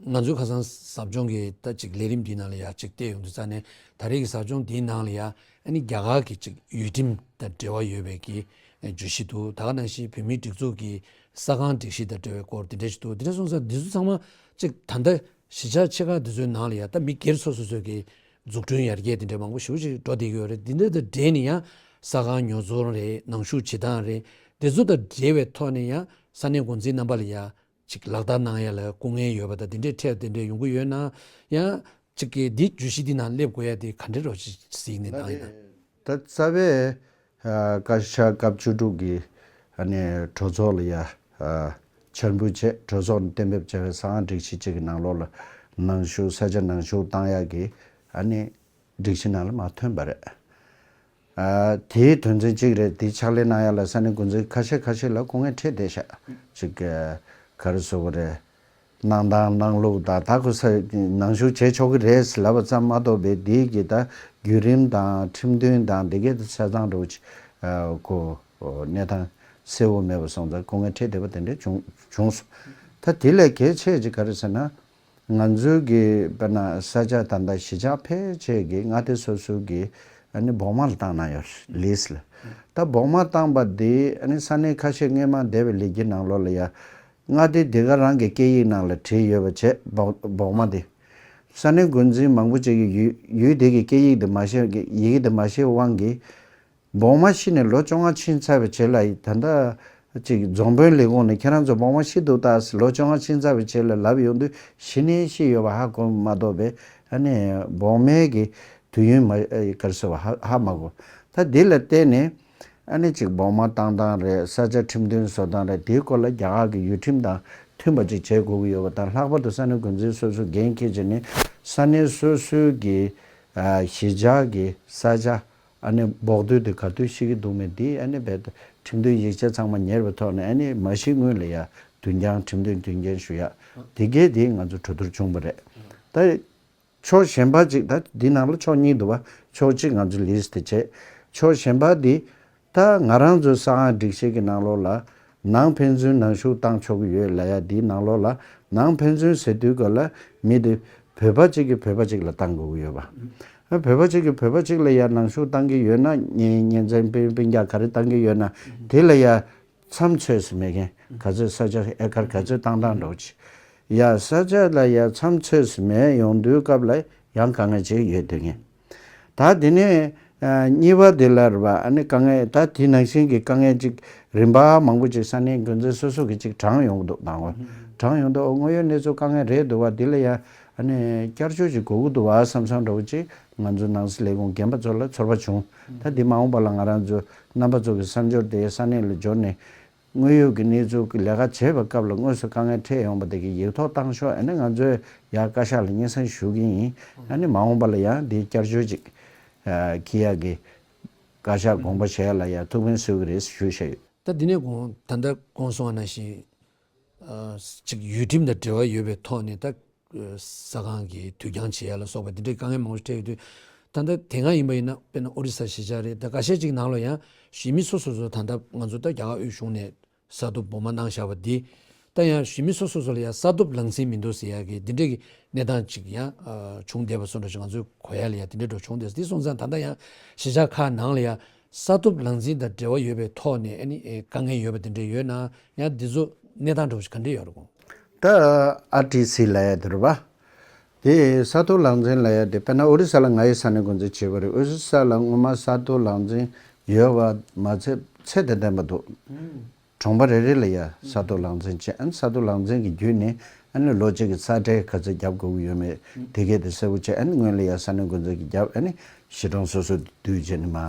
ང་ཚོའི་ཁ་སང་ཟབ་སྦྱོང་གི་ད་ཅིག་ལས་རིམ་འདིའི་ནང་ལ་ཡ་ཅིག་བལྟས་ཡོང་དུས་ཙ་ནས། ད་རེས་ཀྱི་ཟབ་སྦྱོང་འདིའི་ནང་ལ་ཡ་ཨ་ནི་རྒྱ་གར་གྱི་ཅིག་ཡུལ་ཁྲིམས་དང་འབྲེལ་བ་ཡོད་པའི་གི་བརྗོད་གཞི་འདུག་ད་ག་ནང་བཞིན་བོད་མིའི་སྒྲིག་འཛུགས་ཀྱི་ས་ཁང་སྒྲིག་གཞི་དང་འབྲེལ་བའི་སྐོར་དེ་འདྲས་ཞིག་འདུག་དེ་འདྲ་སོང་ཙང་འདི་ཚོ་ཚང་མ་ཅིག་ད་ལྟ་གཞིས་ཆགས་ཆེ་ཁག་འདི་ཚོའི་ནང་ལ་ཡ་ད་མི་སྒེར་སོ་སོ་སོ་གི་འཛུགས་སྐྲུན་ཡར་རྒྱས་དེ་འདྲ་མང་པོ་ཞེ་པོ་ཅིག་འགྲོ་བསྡད་ཀྱི་ཡོད་རེད། འདི་འདྲ་དང་འབྲེལ་ནས་ཡང་ས་ཁང་ཉོ་ཚོང་རེད། ནང་བཞུགས་བྱེད་སྟངས་རེད། དེ་ཚོ་དང་འབྲེལ་བའི་ཐོག་ནས་ཡང་ས་གནས་འགོ་འཛིན་རྣམ་པ་ལ་ཡ་ཅིག་ལག་བསྟར་གནང་ཡ་ལ་སྐུ་ངལ་ཡོད་པ་དང་། དེ་འདྲའི་འཕྲད་དེ་འདྲ་ཡོང་གི་ཡོད་ན་ཡང་ཅིག་གི་འདི་བརྗོད་གཞི་འདི་ནང་སླེབས་དགོས་ཡ་དེ་ག་འདྲ་རོ་ཅིག་གཟིགས་ནས་གནང་ཡིན་ན། ད་རྩ་བའི་ཨ་བཀའ་ཤག་སྐབས་བཅུ་དྲུག་གི་ཨ་ནི་གྲོས་ཚོགས་ལ་ཡ་ཨ་འཆར་འབུལ་བྱས། གྲོས་ཚོགས་ནས་གཏན་འབེབས་བྱས་པའི་ས་ཁང་སྒྲིག་གཞི་གཅིག་གི་ནང་ལོགས་ལ་ནང་བཞུགས། ས་ཆ་ནང་བཞུགས་བཏང་ཡག་གི་ཨ་ནི་སྒྲིག་གཞི་ནང་ལ་མར་ཐོན་པ་རེད། ཨ་དེའི་དོན་ཚན་གཅིག་རེད། དེ་ཕྱག་ལས་གནང་ཡག་ལ་ས་གནས་འགོ་འཛིན་ཁ་ཤས་ཁ་ཤས་ལ་སྐུ་ངལ་འཕྲད་བསྡད་ཤག་ཅིག་ག་རེ་ཟེར་དགོས་རེད། གནང་སྟངས་གནང་ལུགས་དང་། ད་ཁོ་ས་ནང་བཞུགས་བྱེད་ཆོག་གི་རེད་ལབ་པ་ཙམ་མ་གཏོགས་པའི་དེའི་གི་ད་བརྒྱུད་རིམ་དང་ཁྲིམས་མཐུན་དང་དེ་གའི་ད་ཆ་ཚང་འདྲ་བོ་ཅིག་ཨ་ཁོ་གནས་སྟངས་གསལ་བོ་མེད་པ་སོང་ཙང་སྐུ་ངལ་འཕྲད་བསྡད་པ་དེ་འདྲ་བྱུང་བྱུང་སོང་། ད་དེ་ལས་གལ་ཆེ་ཅིག་ག་རེ་ཟེར་ན། ང་ཚོའི་གི་དཔེར་ན་ས་ཆ་ད་ལྟ་གཞིས་ཆགས་ཕལ་ཆེར་གི་མངའ་སྡེ་སོ་སོའི་གི་ཨ་ནི་བོགས་མ་ལ་བཏང་གནང་ཡོད་རེད། ལིས་ལ། ད་བོགས་མ་བཏང་པ་དེ་ཨ་ནི་ས་གནས་ཁ་ཤས་སྔོན་མ་འདས་པའི་ལས་འགུལ་ནང་ལོགས་ལ་ཡ། མངའ་སྡེ་དེ་ག་རང་གི་སྐད་ཡིག་ནང་ལ་བྲིས་ཡོད་པ་བྱས་བོགས་བོགས་མ་དེ། ས་གནས་འགོ་འཛིན་མང་པོ་ཅིག་གིས་ཡུལ་ཡུལ་དེ་གི་སྐད་ཡིག་དེ་མ་ཤེས་ཀྱི་ཡི་གེ་དེ་མ་ཤེས་དབང་གིས། བོགས་མ་ཤི་ནས་ལོ་བཅོ་ལྔ་ཕྱིན་ཚར་བའི་རྗེས་ལ་ད་ལྟ་ཅིག་རྫོང་དཔོན་ལས་ཁུངས་ནས་ཁྱེད་རང་ཚོ་བོགས་མ་ཤི་འདུག་ད་ཟེར་ལོ་བཅོ་ལྔ་ཕྱིན་ཚར་བའི་རྗེས་ལ་ལབ་ཡོང་དུས་ཤི་ནས་ཤི་ཡོད་པ་ཧ་གོ་མ་གཏོགས་པའི་ཨ་ནི་བོགས་མའི་གི་དུས་ཡུན་མ་ཨ་ག་རེ་ཟེར་བ་ཧ་ཧ་མ་གོ། ད་འདི་ལ་བརྟེན་ནས་ཨ་ནི་ཅིག་བོགས་མ་བཏང་སྟངས་རེད། ས་ཆ་ཁྲིམས་མཐུན་བཟོ་སྟངས་རེད། དེའི་སྐོར་ལ་རྒྱ་གར་གི་ཡུལ་ཁྲིམས་དང་མཐུན་པ་ཅིག་བྱེད་དགོས་ཀྱི་ཡོད་པ་དང་། ལྷག་པར་དུ་ས་གནས་འགོ་འཛིན་སོ་སོ་འགན་འཁྱེར་བྱས་ནས་ས་གནས་སོ་སོའི་གི་ཨ་གཞིས་ཆགས་ཀྱི་ས་ཆ་ཨ་ནི་བོགས་དུས་དེ་ག་དུས་ཤི་གི་འདུག་མེད་དེ་ཨ་ནི་རྦད་དེ་ཁྲིམས་མཐུན་ཡིག་ཆ་ཚང་མ་ཉར་བའི་ཐོག་ནས་ཨ་ནི་མ་ཤི་སྔོན་ལ་ཡ་དུས་འགྱངས་ཁྲིམས་མཐུན་དུས་འགྱངས་ཞུ་ཡ་དེ་གས་དེ་ང་ཚོ་གྲོས་བསྡུར་བྱུང་བ་རེད། ད་ཕྱོགས་གཞན་པ་ཅིག་ད་འདི་ནང་ལ་ཕྱོགས་གཉིས་འདུག་བ། ཕྱོགས་གཅིག་ང་ཚོ་ལིས་དེ་བྱས། ཕྱོགས་གཞན་པ་འདི་ད་ང་རང་ཚོའི་གསར་ཁང་སྒྲིག་གཞི་གི་ནང་ལོགས་ལ་ནང་ཕན་ཚུན་ནང་ཞུགས་བཏང་ཆོག་གི་ཡོད་ལབ་ཡ། འདིའི་ནང་ལོགས་ལ་ནང་ཕན་ཚུན་ཟེར་དུས་ག་ལ་མི་དེ་བོད་པ་གཅིག་གིས་བོད་པ་གཅིག་ལ་བཏང་དགོས་ཀྱི་ཡོད་པ། ཨ་བོད་པ་གཅིག་གིས་བོད་པ་གཅིག་ལ་ཡ་ནང་ཞུགས་བཏང་གི་ཡོད་ན་གཉེན་གཉེན་ཚན་སྤུན་སྤུན་ཀྱག་ག་རེ་བཏང་གི་ཡོད་ན་དེ་ལ་ཡ། མཚམས་ཚོད་སུ་མེད་མཁན་ག་ཚོད་ས་ཆ་ཨེ་ཀར་ག་ཚོད་བཏང་སྟངས་འདྲ་བོ་ཅིག་ཡ་ས་ཆ་ལ་ཡ་མཚམས་ཚོད་སུ་མེད་ཡོང་དུས་སྐབས་ལ་ཡང་དཀའ་ངལ་ཅིག་ཡོད་དུས་ངེས། ད་དེ་ནས་ཨ་གཉིས་པ་དེ་ལ་རེད་པ། ཨ་ནི་དཀའ་ངལ་ད་དེ་ནང་བཞིན་གྱི་དཀའ་ངལ་ཅིག་རིམ་པ་མང་པོ་ཅིག་ས་གནས་འགོ་འཛིན་སོ་སོ་གི་ཅིག་དྲངས་ཡོང་གི་འདུག་དང་པོ་དྲངས་ཡོང་དུས་ཨོ་དངོས་ཡོད་གནས་ཚུལ་དཀའ་ངལ་རེད་འདུག་བ། དེ་ལ་ཡ་ཨ་ནི་བསྐྱར་བཅོས་ཅིག་དགོས་ཀྱི་འདུག་བ་བསམ་བསམ་འདྲ་བོ་ཅིག་ང་ཚོའི་ནང་སྲིད་ལས་ཁུངས་རྒན་པ་ཚོ་ལ་ཚོར་བ་བྱུང་། ད་འདི་མ་འོངས་པ་ལ་ང་རང་ཚོ་རྣམ་པ་ཚོ་གི་བསམ་སྦྱོར་དེ་ས་གནས་ལ་འབྱོར་ནས། དངོས་ཡོད་ཀྱི་གནས་ཚུལ་གྱི་ལས་ཀ་བྱེད་པའི་སྐབས་ལ་དངོས་སུ་དཀའ་ངལ་འཕྲད་ཡོང་པ་དེ་གི་ཡིག་ཐོག་བཏང་ཤོག་ཨ་ནི་ང་ཚོས་ཡར་བཀའ་ཤག་ལ་སྙན་སེང་ཞུ་གི་ཡིན། ཨ་ནི་མ་འོངས་པ་ལ་ཡང་འདི་བསྐྱར་བཅོས་ཅིག་ཨ་འཁྱེར་ཡག་གི་བཀའ་ཤག་དགོངས་པ་བཞེས་ཡག་ལ་ཡང་ཐུགས་ཕན་གསོས་ཀྱི་རེད་ཞུས་བཞག་ཡོད། ད་འདི་ནས་དགོངས་ད་ལྟ་དགོངས་སོང་བ་ནང་བཞིན། ཨ་ཅིག་ཡུལ་ཁྲིམས་དང་འབྲེལ་བ་ཡོད་པའི་ཐོག་ནས་ད་ཨ་ས་ཁང་གི་དུས་འགྱངས་བྱེད་ཡ་ལ་སོགས་པ་འདི་འདྲའི་དཀའ་ངལ་མང་པོ་འཕྲད་ཡོད་དུས། ད་ལྟ་དེ་སྔ་ཡིན་པ་ཡིན་ན་དཔེར་ན་ཨོ་རི་ས་གཞིས་ཆགས་རེད། ད་འགའ་ཤས་ཅིག་ནང་ལ་ཡང་གཞིས་མི་སོ་སོ་སོ་ད་ལྟ་ང་ཚོ་ད་རྒྱ་གར་དབུས་གཞུང་ནས་ས་ཐོབ་བོགས་མ་གནང་བཞག་པ་འདི་ད་ཡང་གཞིས་མི་སོ་སོ་སོ་ལ་ཡང་ས་ཐོབ་ལག་འཛིན་མི་འདུག་ཟེར་ཡ་གི་འདི་འདྲའི་གི་གནས་སྟངས་ཅིག་ཡང་ཨ་བྱུང་བསྡད་པ་སོགས་འདྲ་ཞིག་ང་ཚོའི་གོ་ཡ་ལ་ཡང་དེ་འདྲའི་འགྲོ་བྱུང་བསྡད། འདི་སོང་ཙང་ད་ལྟ་ཡང་གཞིས་ཆགས་ཁག་ནང་ལ་ཡང་ས་ཐོབ་ལག་འཛིན་དང་འབྲེལ་བ་ཡོད་པའི་ཐོག་ནས་ཨ་ནི་ཨེ་དཀའ་ངལ་ཡོད་པ་དེ་འདྲ་ཡོད་ན་ཡང་འདི་ཚོ་གནས་སྟངས་འདྲ་བོ་ཞིག་ག་འདྲ་ཡོད་རེད་གོ། ད་ཨར་ཊི་སི་ལབ་ཡ་དེ་རེད་པ། དེ་ས་ཐོབ་ལག་འཛིན་ལབ་ཡ་དེ་དཔེར་ན་ཨོ་རི་ས་ལ་ང་ཡི་ས་གནས་འགོ་འཛིན་བྱས་པ་རེད། ཨོ་རི་ས་ལ་སྔོན་མ་ས་ཐོབ་ལག་འཛིན་ཡོད་པ་མ་ཚད་ཚད་དང་ལྡན་པ་འདུག་གྲོང་པ་རེ་རེ་ལ་ཡ་ས་ཐོབ་ལག་འཛིན་བྱས། ཨ་ནི་ས་ཐོབ་ལག་འཛིན་གྱི་བརྒྱུད་ནས་ཨ་ནི་ལོ་གཅིག་གི་ས་ཁྲལ་ག་ཚོད་རྒྱབ་དགོས་ཀྱི་ཡོད་མེད་དེ་གས་དེ་གསལ་པོ་བྱས། ཨ་ནི་སྔོན་ལ་ཡ་ས་གནས་འགོ་འཛིན་གྱིས་བརྒྱབ། ཨ་ནི་གཞིས་གྲོང་སོ་སོ་བསྡུས་བྱས་ནས་མར་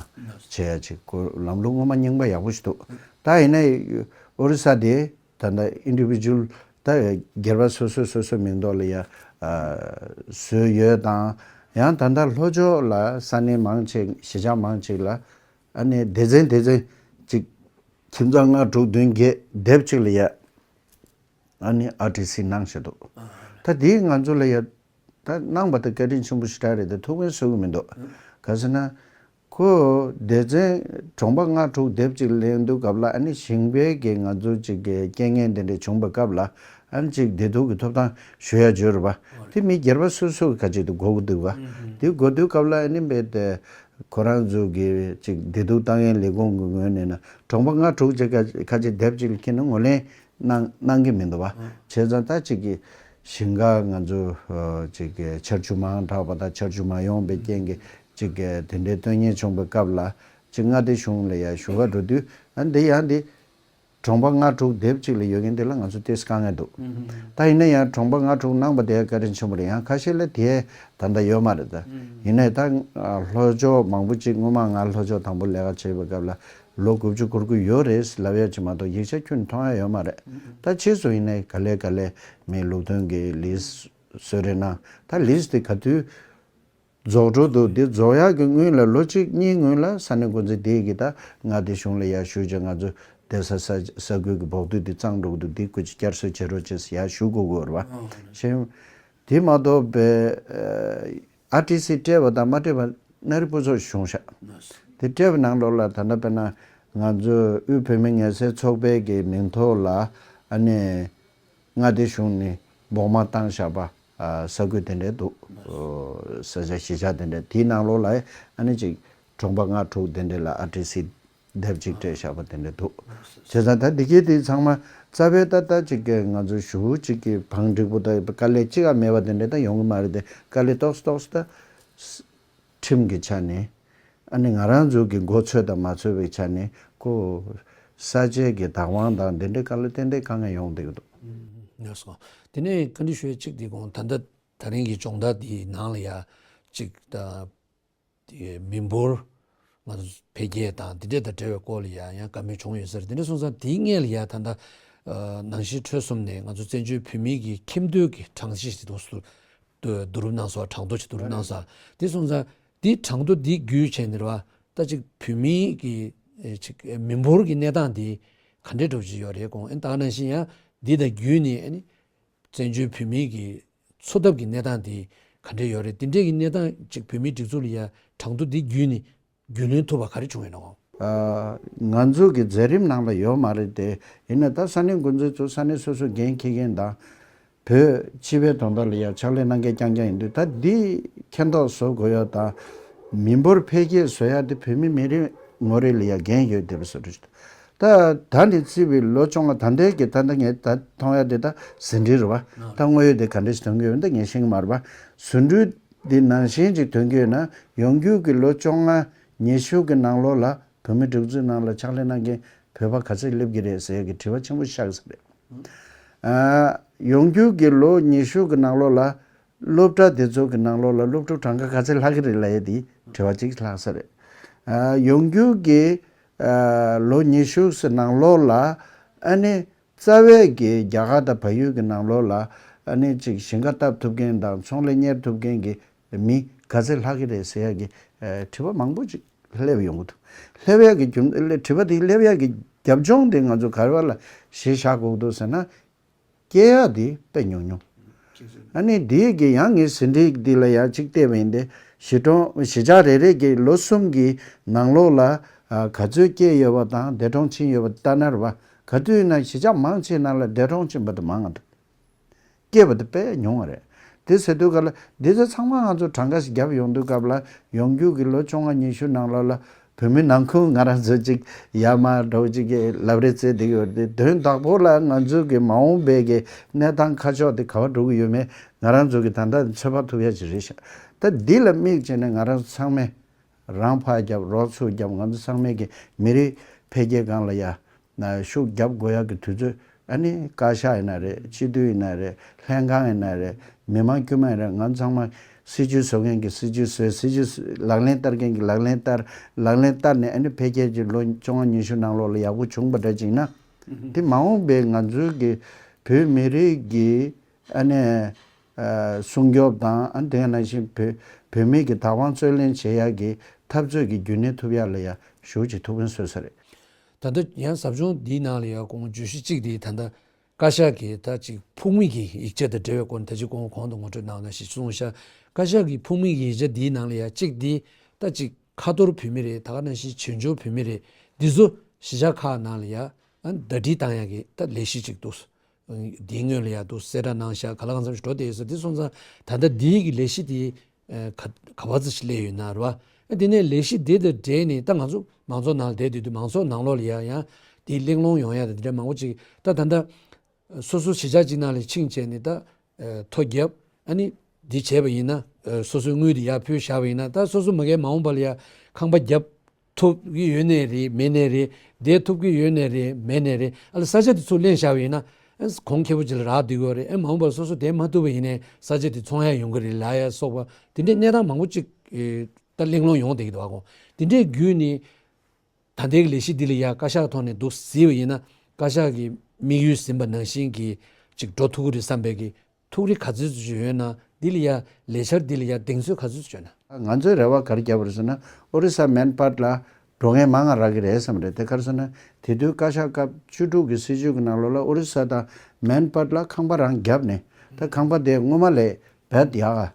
བྱེད་ཡ་ཅིག་ཁོ་ལམ་ལུགས་སྔོན་མ་རྙིང་པ་ཡག་པོ་ཞིག་འདུག་ད་ཡིན་ན་ཨོ་རི་ས་དེ་ད་ལྟ་ཨིན་ཌི་བི་ཇུ་ཨལ་ད་སྒེར་པ་སོ་སོ་སོ་སོའི་མིང་ཐོག་ལ་ཡ་ཨ་བཟོས་ཡོད་དང་། ཡང་ད་ལྟ་ལྷོ་ཕྱོགས་ལ་ས་གནས་མང་ཆེ་གཞིས་ཆགས་མང་ཆེ་ལ་ཨ་ནི་སྡེ་ཚན་སྡེ་ཚན་ཅིག་ཁྱིམ་ཚང་ལྔ་དྲུག་བདུན་བརྒྱད་སྡེབ་གཅིག་ལ་ཡ་ཨ་ནི་ཨར་ཊི་སི་གནང་བཞག་འདུག་ད་དེས་ང་ཚོ་ལ་ཡ་ད་གནང་པ་དེ་བཀའ་དྲིན་ཆེན་པོ་ཞེ་དྲག་རེད། དེ་ཐུགས་ཕན་གསོས་ཀྱི་མི་འདུག་ག་ཟེར་ན། ཁོ་སྡེ་ཚན་གྲོང་པ་ལྔ་དྲུག་སྡེབ་གཅིག་ལེན་དུས་སྐབས་ལ་ཨ་ནི་ཞིང་པའི་གི་ང་ཚོ་ཅིག་གི་རྐྱེན་ངན་དེ་འདྲ་བྱུང་བའི་སྐབས་ལ་ཨ་ནི་ཅིག་བདེ་སྡུག་གི་ཐོབ་ཐང་ཞུ་ཡ་བརྗོད་རེད་པ། དེ་མི་སྒེར་པ་སོ་སོ་གི་ཁ་ཅིག་ཏུ་དགོས་ཀྱི་འདུག་བ། དེ་དགོས་དུས་སྐབས་ལ་ཨ་ནི་རྦད་དེ་ཁོ་རང་ཚོ་གི་ཅིག་བདེ་སྡུག་ལྟ་མཁན་ལས་ཁུངས་ཀྱི་ངོས་ནས་ན་གྲོང་པ་ལྔ་དྲུག་ཅིག་ཁ་ཁ་ཅིག་སྡེབ་གཅིག་ལ་ཁྱེར་ན་ངོས་ལེན་གནང་གནང་གི་མི་འདུག་བ། བྱས་ཙང་ད་ཅིག་གི་ཞིང་ཁ་ང་ཚོ་ཨ་ཅིག་གི་ཆར་ཆུ་མང་དྲགས་པ་དང་ཆར་ཆུ་མ་ཡོང་པའི་རྐྱེན་གྱིས་ཅིག་གི་དེ་འདྲའི་དོན་རྐྱེན་བྱུང་བའི་སྐབས་ལ་ཅིག་མངའ་སྡེ་གཞུང་ལ་ཡ་ཞུ་ག་འགྲོ་དུས་ཨ་འདི་ཡང་འདི་གྲོང་པ་ལྔ་དྲུག་སྡེབ་གཅིག་ལ་ཡོད་མཁན་དེ་ལ་ང་ཚོ་ཏོག་ཙམ་དཀའ་ངལ་འདུག་ད་ཡིན་ན་ཡང་གྲོང་པ་ལྔ་དྲུག་གནང་པ་དེ་བཀའ་དྲིན་ཆེན་པོ་རེད། ཡང་ཁ་ཤས་ལ་དེ་ད་ལྟ་ཡོད་མ་རེད་ད། ཡིན་ནའི་ད་ལྷོ་ཕྱོགས་མང་པོ་ཅིག་སྔོན་མ་ང་ལྷོ་ཕྱོགས་དང་པོ་ལས་ཀ་བྱེད་པའི་སྐབས་ལ་ལོ་དགུ་བཅུ་འཁོར་གྱི་ཡོད་རེད་ལབ་ཡ་ཅིག་མ་གཏོགས་ཡིག་ཆ་ཁྱོན་མཐོང་ཡ་ཡོད་མ་རེད། ད་ཕྱིས་སུ་ཡིན་ནའི་ག་ལེ་ག་ལེ་མི་ལུགས་མཐུན་གྱི་ལིས་བཟོས་རེད་ན་ད་ལིས་དེ་ག་དུས་རྫོགས་འགྲོ་འདུག་འདི་རྫོགས་ཡག་གི་སྔོན་ལ་ལོ་གཅིག་གཉིས་སྔོན་ལ་ས་གནས་འགོ་འཛིན་དེ་གིས་ད་མངའ་སྡེ་གཞུང་ལ་ཡར་ཞུས་བྱས་ང་ཚོ་བསྡད་ས་ས་ས་ཁུལ་གྱི་བོགས་དུད་འདི་གཙང་འགྲོ་གི་འདུག་འདི་སྐུ་མཁྱེན་བསྐྱར་གསོ་བྱེད་རོགས་བྱེད་ཟེར་ཡར་ཞུ་དགོས་ཀྱི་ཡོད་རེད་བ། ཤེས། དེ་མ་གཏོགས་པའི་ཨར་ཊི་སི་སྤྲད་པ་དང་མ་སྤྲད་པ་སྣ་རིགས་པོ་ཚོ་བྱུང་ཤག་དེ་སྤྲད་པའི་ནང་ལོགས་ལ་ད་ལྟ་དཔེར་ན་ང་ཚོ་དབུས་བོད་མི་ངལ་སེལ་ཚོགས་པའི་གི་མིང་ཐོག་ལ་ཨ་ནི། མངའ་སྡེ་གཞུང་ནས་སྦོང་མ་བཏང་བཞག་པ་ས་ཁུལ་དེ་འདྲས་འདུག། ས་ཆ་གཞིས་ཆགས་དེ་འདྲས་དེའི་ནང་ལོགས་ལ་ཨ་ནི་ཅིག་གྲོང་པ་ལྔ་དྲུག་དེ་འདྲས་ལ་ཨར་ཊི་སི་དེབ་ཅིག་སྤྲད་བཞག་པ་དེ་འདྲས་འདུག། བྱས་ཙང་ད་འདི་གའི་དེ་ཚང་མ་རྩ་བའི་ད་ལྟ་ཅིག་གི་ང་ཚོ་ཞུ་ཅིག་གི་བང་འགྲིག་པོ་ད་དཀའ་ལས་ཅིག་ཨ་མེད་པ་དེ་འདྲས་ད་ཡོང་གི་མ་རེད་དེ། དཀའ་ལས་ཏོག་ཙམ་ཏོག་ཙམ་ད། ཁྲིམས་ཀྱི་ཆ་ནས། ཨ་ནི་ང་རང་ཚོ་གི་མགོ་ཚོས་དང་མ་ཚོས་པའི་ཆ་ནས་ཁོ་ས་ཆའི་གི་བདག་དབང་དང་འདི་འདྲའི་དཀའ་ལས་ཏན་ཏན་དཀའ་ངལ་ཡོང་བསྡད་ཀྱི་འདུག། ལགས་སོ། དེ་ནས་བཀའ་འདྲི་ཞུ་ཡ་གཅིག་དེ་གོང་ད་ལྟ་ད་རིང་གི་སྦྱོང་བརྡར་འདིའི་ནང་ལ་ཡ་གཅིག་ད་དེ་མི་འབོར་ང་ཚོ་འཕེལ་རྒྱས་དང་འདི་འདྲས་དང་འབྲེལ་བའི་སྐོར་ལ་ཡ་ཡང་བཀའ་མོལ་བྱུང་ཡོད་ས་རེད། དེ་འདྲ་སོང་ཙང་དེའི་སྔོན་ལ་ཡ་ད་ལྟ་ནང་བཞིན་ཁྲོད་གསུམ་ནས་ང་ཚོ་བཙན་བྱོལ་བོད་མིའི་གི་ཁྱིམ་སྡོད་ཀྱི་གྲངས་གཞི་ཞིག་འདུག་སུ། བསྡུ་རུབ་གནང་སོང་། གྲངས་ཐོ་ཅིག་བསྡུ་རུབ་གནང་སོང་། དེ་སོང་ཙང་དེ་གྲངས་ཐོ་འདི་བརྒྱུད་བྱས་ནས་རེད་བ། ད་ཅིག་བོད་མིའི་གི་ཨེ་ཅིག་ཨེ་མི་འབོར་གྱི་གནས་སྟངས་འདི་ག་འདྲས་འགྲོ་བཞིན་ཡོད་རེད། གོང་ཨེ་ད་ག་ནང་བཞིན་ཡང་འདི་དང་བརྒྱུད་ནས་ཨ་ནི་བཙན་བྱོལ་བོད་མིའི་གི་འཚོ་ཐབས་ཀྱི་གནས་སྟངས་འདི་ག་འདྲས་ཡོད་རེད། དེ་འདྲས་ཀྱི་གནས་སྟངས་ཅིག་བོད་མིའི་སྒྲིག་འཛུགས་ལ་ཡ་གྲངས་ཐོ་འདི་བརྒྱུད་ནས་རྒྱུས་ལོན་ཐུབ་པ་ག་རེ་བྱུང་ཡོད་ན། གོང་ཨ། ང་ཚོ་གི་མཛད་རིམ་ནང་ལ་ཡོད་མ་རེད་དེ། ཡིན་ན་ད་ས་གནས་འགོ་འཛིན་ཚོ་ས་གནས་སོ་སོ་འགན་འཁྱེར་མཁན་དང་། བོད་སྤྱི་པའི་དོན་དག་ལ་ཡང་ཕྱག་ལས་གནང་མཁན་རྐྱང་རྐྱང་ཡིན་དུས། ད་འདི་མཁྱེན་རྟོགས་བཟོ་དགོས་ཡ་དང་། མི་འབོར་འཕེལ་རྒྱས་བཟོ་ཡ་དེ་བོད་མི་མི་རེ་ངོ་རེ་ལ་ཡང་འགན་ཡོད་བསྡད་པ་བཟོ་འདྲ་ཞིག་འདུག། ད་ད་ནས་བརྩིས་པའི་ལོ་བཅོ་ལྔ་ད་ལྟའི་གི་ད་ལྟ་ངས་ད་མཐོང་ཡ་དེ་ད་ཟིན་བྲིས་རེད་བ། ད་དངོས་ཡོད་དེ་ག་འདྲ་ཞིག་ཐོན་གི་ཡོད་ད་ངས་ཤེས་གི་མ་རེད་བ། ཟིན་བྲིས་འདི་ནང་བཞིན་ཅིག་ཐོན་གི་ཡོད་ན། ཡོང་རྒྱུ་གི་ལོ་བཅོ་ལྔ་ཉི་ཤུ་གི་ནང་ལོགས་ལ་བོད་མི་སྒྲིག་འཛུགས་ནང་ལ་ཕྱག་ལས་གནང་མཁན་བོད་པ་ག་ཚད་སླེབས་ཀྱི་རེད་ཟེར་ཡ་གི་དྲི་བ་ཆེན་པོ་ཆགས་ས་རེད། ཨ། ཡོང་རྒྱུ་གི་ལོ་ཉི་ཤུ་གི་ནང་ལོགས་ལ་སློབ་གྲྭ་དེ་ཚོ་གི་ནང་ལོགས་ལ་སློབ་ཕྲུག་གྲངས་ཀ་ག་ཚད་ལྷག་གི་རེད་ལབ་ཡ་དེ་དྲི་བ་གཅིག་ལྷག་ས་རེད། ཨ། ཡོང་རྒྱུ་གི་ཨ། ལོ་ཉི་ཤུ་ཙམ་ནང་ལོགས་ལ་ཨ་ནི་རྩ་བའི་གི་རྒྱ་གར་དང་བལ་ཡུལ་གི་ནང་ལོགས་ལ་ཨ་ནི་ཅིག་ཞིང་ཁ་བཏབ་ཐུབ་མཁན་དང་ཚོང་ལས་གཉེར་ཐུབ་མཁན་གི་མི་ག་ཚད་ལྷག་གི་རེད་ཟེར་ཡ་གི་ཨ། དྲི་བ་མང་པོ་ཅིག་སླེབས་ཡོང་གི་འདུག། སླེབས་ཡ་གི་རྒྱུ་དྲི་བ་དེ་སླེབས་ཡ་གི་རྒྱབ་ལྗོངས་དེ་ང་ཚོ་ག་རེ་བ་ལ་གཞི་བཞག་དགོས་ཀྱི་འདུག་ཟེར་ན། སྐྱེ་ཡག་དེ་དཔེ་ཉུང་ཉུང་། ཨ་ནི་དེའི་གི་ཡང་ངས་ཟིན་བྲིས་འདི་ལ་ཡང་གཅིག་བལྟས་པ་ཡིན་ཏེ། གཞིས་གྲོང་གཞིས་ཆགས་རེ་རེ་གི་ལོ་གསུམ་གི་ནང་ལོགས་ལ་ཨ། ག་ཚོད་སྐྱེས་ཡོད་པ་དང་འདས་གྲོངས་ཕྱིན་ཡོད་པ་ལྟ་ན་རེད་བ། ག་དུས་ཡིན་ན་གཞིས་ཆགས་མང་ཆེ་ནང་ལ་འདས་གྲོངས་ཕྱིན་པ་དེ་མང་ང་འདུག། སྐྱེས་པ་དེ་དཔེ་ཉུང་བ་རེད། དེ་ཟེར་དུས་ག་ལ་འདི་ཚོ་ཚང་མ་ང་ཚོ་གྲངས་ཀ་ཞིག་བརྒྱབ་ཡོང་དུས་སྐབས་ལ་ཡོང་རྒྱུ་གི་ལོ་བཅོ་ལྔ་ཉི་ཤུ་ནང་ལོགས་ལ་བོད་མི་ནང་ཁུལ་ང་རང་ཚོ་ཅིག་ཡར་མར་འགྲོ་ཅིག་གི་ལབ་རེས་བྱས་བསྡད་ཀྱི་ཡོད་རེད་དེ། དོན་དག་པོ་ལ་ང་ཚོ་གི་མ་འོངས་པའི་གི་གནས་སྟངས་ཁ་ཕྱོགས་དེ་ག་པར་འགྲོ་གི་ཡོད་མེད་ང་རང་ཚོ་གི་ད་ལྟ་ཚོད་དཔག་ཐུབ་ཡ་ཅིག་རེད་ཤག། ད་འདི་ལ་དམིགས་བྱས་ནས་ང་རང་ཚོ་ཚང་མས་རང་ཕར་རྒྱབ་རོགས་ཚུར་རྒྱབ། ང་ཚོ་ཚང་མས་གི་མི་རིགས་འཕེལ་རྒྱས་སྒང་ལ་ཡ་ན་ཤུགས་རྒྱབ་དགོས་ཡག་གི་དུས་ཚོད། ཨ་ནི་བཀའ་ཤག་ཡིན་ན་རེད། སྤྱི་འཐུས་ཡིན་ན་རེད། ལྷན་ཁང་ཡིན་ན་རེད། མི་མང་དཀྱུས་མ་ཡིན་ན་རེད། ང་ཚང་མ་སྲིད་ཇུས་བཟོ་མཁན་གྱིས་སྲིད་ཇུས་བཟོས། སྲིད་ཇུས་ལག་ལེན་བསྟར་མཁན་གྱིས་ལག་ལེན་བསྟར། ལག་ལེན་བསྟར་ནས་ཨ་ནི་འཕེལ་རྒྱས་ཀྱི་ལོ་བཅོ་ལྔ་ཉི་ཤུ་ནང་ལོགས་ལ་ཡག་པོ་བྱུང་བ་འདྲ་ཅིག་ན། དེ་མ་འོངས་པའི་ང་ཚོའི་གི་བོད་མི་རིགས་ཀྱི་ཨ་ནི་ཨ་སྲུང་སྐྱོབ་དང་། ཨ་ནི་དེ་ནང་བཞིན་བོད་བོད་མི་གི་བདག་དབང་རྩོད་ལེན་བྱེད་ཡག་གི་འཐབ་རྩོད་ཀྱི་རྒྱུན་གནས་ཐུབ་ཡག་ལ་ཡང་ཞེ་པོ་ཅིག་ཐུགས་ཕན་གསོས་ས་རེད། ད་ལྟ་ཡང་ཟབ་སྦྱོང་འདིའི་ནང་ལ་ཡང་དགོངས་བརྗོད་གཞི་གཅིག་དེ་ད་ལྟ་བཀའ་ཤག་གིས་ད་ཅིག་ཕུགས་དམིགས་ཀྱི་ཡིག་ཆ་དང་འབྲེལ་བའི་སྐོར་ད་ཅིག་གོང་གོང་དུ་ངོ་སྤྲོད་གནང་ན་ཞེས་གསུངས་ཤག། བཀའ་ཤག་གི་ཕུགས་དམིགས་ཀྱི་ཡིག་ཆ་འདིའི་ནང་ལ་ཡང་གཅིག་འདི་ད་ཅིག་ཁ་ཐོར་བོད་མི་རེད། ད་ག་ནང་བཞིན་བྱེས་འབྱོར་བོད་མི་རེད། འདི་ཚོ་གཞིས་ཆགས་ཁག་ནང་ལ་ཡང་ཟླ་སྒྲིལ་བཏང་ཡག་གི་ད་ལས་གཞི་གཅིག་འདུག། འདིའི་སྔོན་ལ་ཡང་འདུག་གསལ་བསྒྲགས་གནང་ཤག། ག་ལ་གང་འཚམ་ཞིག་འགྲོ་བསྡད་ཡོད་ས། འདི་སོང་ཙང་ད་ལྟ་འདིའི་གི་ལས་གཞི་དེ་ག་ག་བ་ཙམ་ཞིག་སླེབས་ཡོད་ན་རེད་བ། དེ་ནས་ལས་གཞི་འདི་དང་འབྲེལ་ནས་ད་ང་ཚོ་མང་ཚོགས་ནང་ལ་བསྡད་དུས་དུས་མང་ཚོགས་ནང་ལོགས་ལ་ཡང་ཡང་དེ་གླེང་སློང་ཡོང་ཡ་དང་དེ་འདྲ་མང་པོ་ཅིག་ད་ད་ལྟ་སོ་སོ་གཞིས་ཆགས་གཅིག་ནང་ལ་ཕྱིན་བྱས་ནས་ད་ཐོ་བརྒྱབ། ཨ་ནི་འདི་བྱས་པ་ཡིན་ན་སོ་སོའི་དངུལ་དེ་ཡར་ཕུལ་བཞག་པ་ཡིན་ན། ད་སོ་སོ་མ་གིའི་མ་འོངས་པ་ལ་ཡང་ཁང་པ་བརྒྱབ། ཐུབ་ཀྱི་ཡོད་ནའི་རེད། མེད་ནའི་རེད། བསྡད་ཐུབ་ཀྱི་ཡོད་ནའི་རེད། མེད་ནའི་རེད། ཨ་ལ་ས་ཆ་དེ་ཚུར་ལེན་བཞག་པ་ཡིན་ན་ཨ་གོང་ཁེ་པོ་ཅིག་ལ་རག་བསྡད་ཀྱི་ཡོད་རེད། ཨ་མ་འོངས་པར་སོ་སོ་བསྡད་མ་ཐུབ་པ་ཡིན་ནའི་ས་ཆ་དེ་ཚོང་ཡ་ཡོང་གི་རེད་ལབ་ཡ་སོགས་པ་དེ་འདྲའི་གནས་སྟངས་མང་པོ་ཅིག་ཨེ་ད་གླེང་སློང་ཡོང་བསྡད་ཀྱི་འདུག་ག། གོང་དེ་འདྲའི་བརྒྱུད་ནས་ད་ལྟའི་ལས་གཞི་འདི་ལ་ཡ་བཀའ་ཤག་ཐོག་ནས་འདུག་གཟིགས་པ་ཡིན་ན། བཀའ་ཤག་གི་དམིགས་ཡུལ་ཟིན་པ་ནང་བཞིན་གྱི་ཅིག་འགྲོ་ཐུབ་ཀྱི་རེད་བསམ་པའི་གི་ཐུགས་རེ་ག་ཚོད་ཅིག་ཡོད་ན། འདི་ལ་ཡ་ལས་འཆར་འདི་ལ་ཡ་གདེང་ཚོད་ག་ཚོད་ཅིག་ཡོད་ན། ང་ཚོས་རེ་བ་ག་རེ་བརྒྱབ་པ་རེད་ཟེར་ན། ཨོ་རི་ས་མན་པཱད་ལ་འགྲོ་མཁན་མང་ང་རག་གི་རེད་བསམ་རེད། དེ་ག་རེ་ཟེར་ན། དེ་དུས་བཀའ་ཤག་སྐབས་བཅུ་དྲུག་གི་སྲིད་བྱུས་ཀྱི་ནང་ལོགས་ལ་ཨོ་རི་ས་དང་མན་པཱད་ལ་ཁང་པ་རང་བརྒྱབ་ནས། ད་ཁང་པ་དེ་སྔོན་མ་ལས་བེད་ཡག་ག་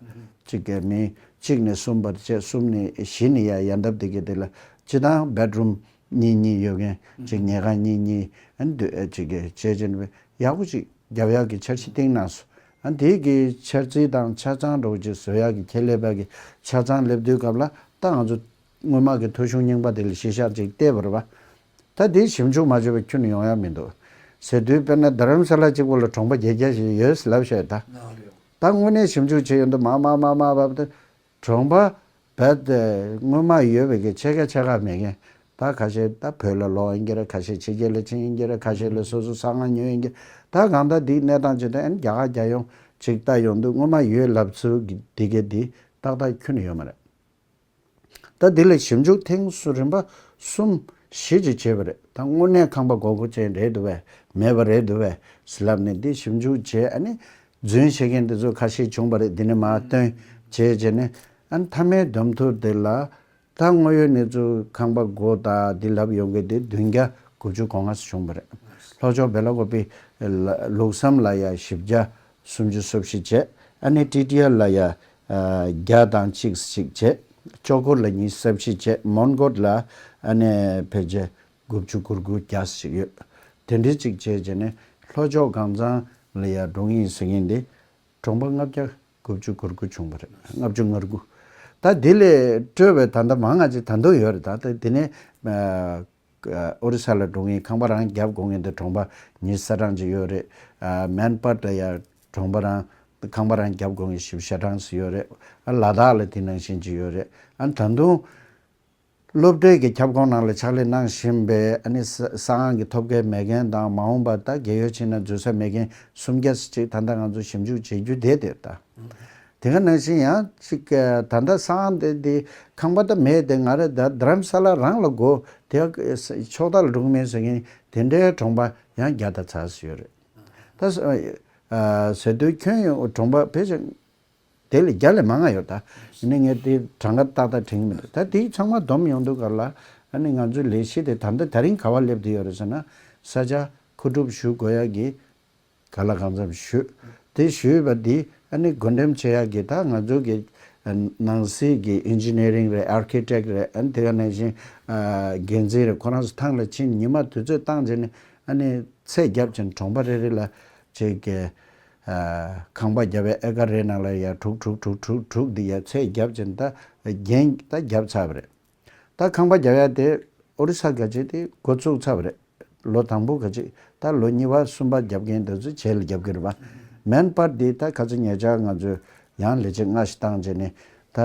ཅིག་གི་མི་གཅིག་ནས་གསུམ་བར་བྱས། གསུམ་ནས་བཞི་ནས་ཡར་ཡར་འདབ་དེ་གི་དེ་ལ་སྤྱིར་བཏང་བེད་རུམ་གཉིས་གཉིས་ཡོད་མཁན་ཅིག་ཉལ་ཁང་གཉིས་གཉིས་ཨ་ནི་འདུག་ཨ་ཅིག་གི་བྱས་བྱས་ནས་ཡག་པོ་ཅིག་ རྒྱབ་ཡག་གི་འཆར་གཞི་བཏིང་གནང་སོང་། ཨ་དེ་གི་འཆར་རྩིས་དང་ཆ་ཚང་འདྲ་བོ་ཅིག་བཟོ་ཡག་གི་ཁྱད་ལས་པ་གི་ཆ་ཚང་སླེབས་དུས་སྐབས་ལ་ད་ང་ཚོ་སྔོན་མ་གི་ཐོ་གཞུང་རྙིང་པ་དེ་ལ་གཞི་བཞག་ཅིག་བལྟས་པ་རེད་པ། ད་དེ་ཞིབ་འཇུག་མ་བྱས་པ་ཁྱོན་ནས་ཡོང་ཡག་མི་འདུག་ཟེར་དུས། དཔེར་ན་རྡ་རམ་ས་ལ་གཅིག་པོ་ལ་གྲོང་པ་བརྒྱད་བརྒྱ་ཞིག་ཡོད་ལབ་བཤད་ད། ད་དངོས་གནས་ཞིབ་འཇུག་བྱས་ཡོང་དུས་མར་མར་མར་མར་བབས་ཏེ། གྲོང་པ་རྦད་དེ་སྔོན་མ་ཡོད་པའི་གི་ཕྱེད་ཀ་ཕྱེད་ཀ་མེད་མཁན། ད་ཁ་ཤས་ད་བོད་ལ་ལོག་ཡིན་གྱི་རེད། ཁ་ཤས་ཕྱི་རྒྱལ་ལ་ཕྱིན་ཡིན་གྱི་རེད། ཁ་ཤས་ལ་སོ་སོ་ས་ཁང་ཉོས་ཡིན་གྱི། ད་གང་ལྟར་འདིའི་གནས་སྟངས་ཇི་ལྟར་ཨ་ནི་རྒྱ་གར་རྒྱལ་ཡོངས་ཅིག་ལྟ་ཡོང་དུས་སྔོན་མ་ཡོད་ལབ་ཚུལ་གྱི་འདི་གའི་འདི་ཏག་ཏག་ཁྱོན་ནས་ཡོད་མ་རེད། ད་འདི་ལ་ཞིབ་འཇུག་ཐེངས་སུ་རིམ་པ་གསུམ་བཞི་ཅིག་བྱས་པ་རེད། ད་དངོས་གནས་ཁང་པ་དགོས་མཁོ་ཅན་རེད་འདུག་པས་མེད་པ་རེད་འདུག་པས་ལབ་ནས་འདི་ཞིབ་འཇུག་བྱས། ཨ་ནི་རྫུན་བཤད་མཁན་འདི་ཚོ་ཁ་ཤས་བྱུང་བ་རེད། འདི་ནས་མར་བཏོན་བྱས་བྱས་ནས། ཨ་ནི་མཐའ་མའི་བསྡོམས་ཐུབ་འདི་ལ་ད་དངོས་ཡོད་གནས་ཚུལ་ཁང་པ་དགོས་ད་འདི་ལབ་ཡོང་མཁན་དེ་བདུན་བརྒྱ་དགུ་བཅུ་གོ་ལྔ་ཙམ་བྱུང་བ་རེད། ལྷོ་ཕྱོགས་སྦེ་ལ་ཀོ་པི་ལུགས་བསམ་ལ་ཡ་བཞི་བརྒྱ་སུམ་ཅུ་སོ་བཞི་བྱས། ཨ་ནི་ཊི་ཊི་ཨར་ལ་ཡ་ཨ་བརྒྱ་དང་གཅིག་ཅིག་བྱས། ཅོག་གུར་ལ་ཉི་ཤུ་རྩ་བཞི་བྱས། མོན་གྷོ་ལ་ཨ་ནི་ཕལ་ཆེར་དགུ་བཅུ་གོ་དགུ་བརྒྱ་ཞིག་ཡོད། དེ་འདྲའི་ཅིག་བྱས་བྱས་ནས་ལྷོ་ཕྱོགས་གང་ཚང་ལ་ཡ་འགྲོ་ངེས་ཟེར་མཁན་དེ་གྲོང་པ་ལྔ་བརྒྱ་དགུ་བཅུ་གོ་དགུ་བྱུང་བ་རེད། ལྔ་བཅུ་ང་དགུ། ད་དེ་ལས་སྤྲོས་པའི་ད་ལྟ་མང་ང་ཅིག་ད་དུང་ཡོད་རེད། ད་ལྟ་དེ་ནས་ཨ་ཨོ་རི་ས་ལ་འགྲོ་མཁན་ཁང་པ་རང་རྒྱབ་དགོས་མཁན་དེ་གྲོང་པ་ཉི་ཤུ་རྩ་གྲངས་ཅིག་ཡོད་རེད། ཨ་མན་པར་ལ་ཡ་གྲོང་པ་རང་ཁང་པ་རང་རྒྱབ་དགོས་མཁན་བཞི་བཅུ་ཞེ་གྲངས་ཅིག་ཡོད་རེད། ཨ་ལ་དྭགས་ལ་དེ་ནང་བཞིན་ཅིག་ཡོད་རེད། ཨ་ད་དུང་སློབ་གྲྭའི་གི་ཁྱབ་ཁོངས་ནང་ལ་ཕྱག་ལས་གནང་བཞིན་པའི་ཨ་ནི་ས་ས་ཁང་གི་ཐོབ་སྐལ་མེད་མཁན་དང་། མ་འོངས་པར་ད་རྒས་ཡོལ་ཕྱིན་ན་འཛུལ་ས་མེད་མཁན་སུམ་བརྒྱ་ཅིག་ད་ལྟ་ང་ཚོ་ཞིབ་འཇུག་བྱེད་རྒྱུ་དེ་དེ་ད། དེ་ག་ནང་བཞིན་ཡང་ཅིག་ད་ལྟ་ས་ཁང་དེ་དེ་ཁང་པ་ད་མེད་དེ། ང་རེ་ད་རྡ་རམ་ས་ལ་རང་ལ་དགོས་དེ་ཕྱོགས་མཐའ་ལ་འགྲོ་གི་མེད་ཟེར་མཁན་དེ་འདྲའི་གྲོང་པ་ཡང་བརྒྱ་དང་ཚ་ཟིག་ཡོད་རེད། ད་ཟེར་དུས་ཁྱོན་ཡོངས་གྲོང་པ་ཕལ་ཆེར་དེ་ལས་བརྒྱ་ལས་མང་ང་ཡོད། ད་ཡིན་ནའི་ངས་དེ་གྲངས་ཀ་ཏག་ཏག་དྲན་གྱི་མི་འདུག་ད་དེ་ཚང་མ་བསྡོམས་ཡོང་དུས་སྐབས་ལ་ཨ་ནི་ང་ཚོའི་ལས་གཞི་དེ་ད་ལྟ་དེ་རིང་ག་པར་སླེབས་བསྡད་ཡོད་རེད་ཟེར་ན། ས་ཆ་མཁོ་སྒྲུབ་ཞུ་དགོས་ཡག་གི་ག་ལ་གང་འཚམ་ཞུས། དེ་ཞུས་པ་འདི་ཨ་ནི་བགོ་འགྲེམས་བྱེད་ཡག་གི་ད་ང་ཚོ་གི་ནང་སྲིད་ཀྱི་ཨིན་ཇི་ནི་ཡ་རིང་རེད། ཨར་ཁི་ཊེག་རེད། ཨ་ནི་དེ་ག་ནང་བཞིན་འགན་འཛིན་རེད། ཁོ་རང་ཚོ་ཐང་ལ་ཕྱིན། ཉི་མ་དུས་ཚོད་བཏང་བྱས་ནས་ཨ་ནི་ཚད་བརྒྱབ་བྱས་ནས་གྲོང་པ་རེ་རེ་ལ་ཅིག་གི་ཁང་པ་བརྒྱབ་པའི་ཨེ་ཀར་རེ་ནང་ལ་ཡ་དྲུག་དྲུག་དྲུག་དྲུག་དྲུག་འདི་ཡ་ཚད་བརྒྱབ་བྱས་ནས་ད་འགན་ད་བརྒྱབ་ཚར་བ་རེད། ད་ཁང་པ་རྒྱག་ཡ་དེ་ཨོ་རི་ས་ག་ཅིག་དེ་འགོ་བཙུགས་ཚར་བ་རེད། ལོ་དང་པོ་ག་ཅིག་ད་ལོ་གཉིས་པ་གསུམ་པ་རྒྱབ་མཁན་དེ་ཚོ་རྗེས་ལ་རྒྱབ་ཀྱི་རེད་པ། མན་པར་འདི་ད་ཁ་ཚ་ཉེ་ཆར་ང་ཚོས་ཡང་ལས་བྱེད་ལྔ་ཞིག་བཏང་བྱས་ནས་ད་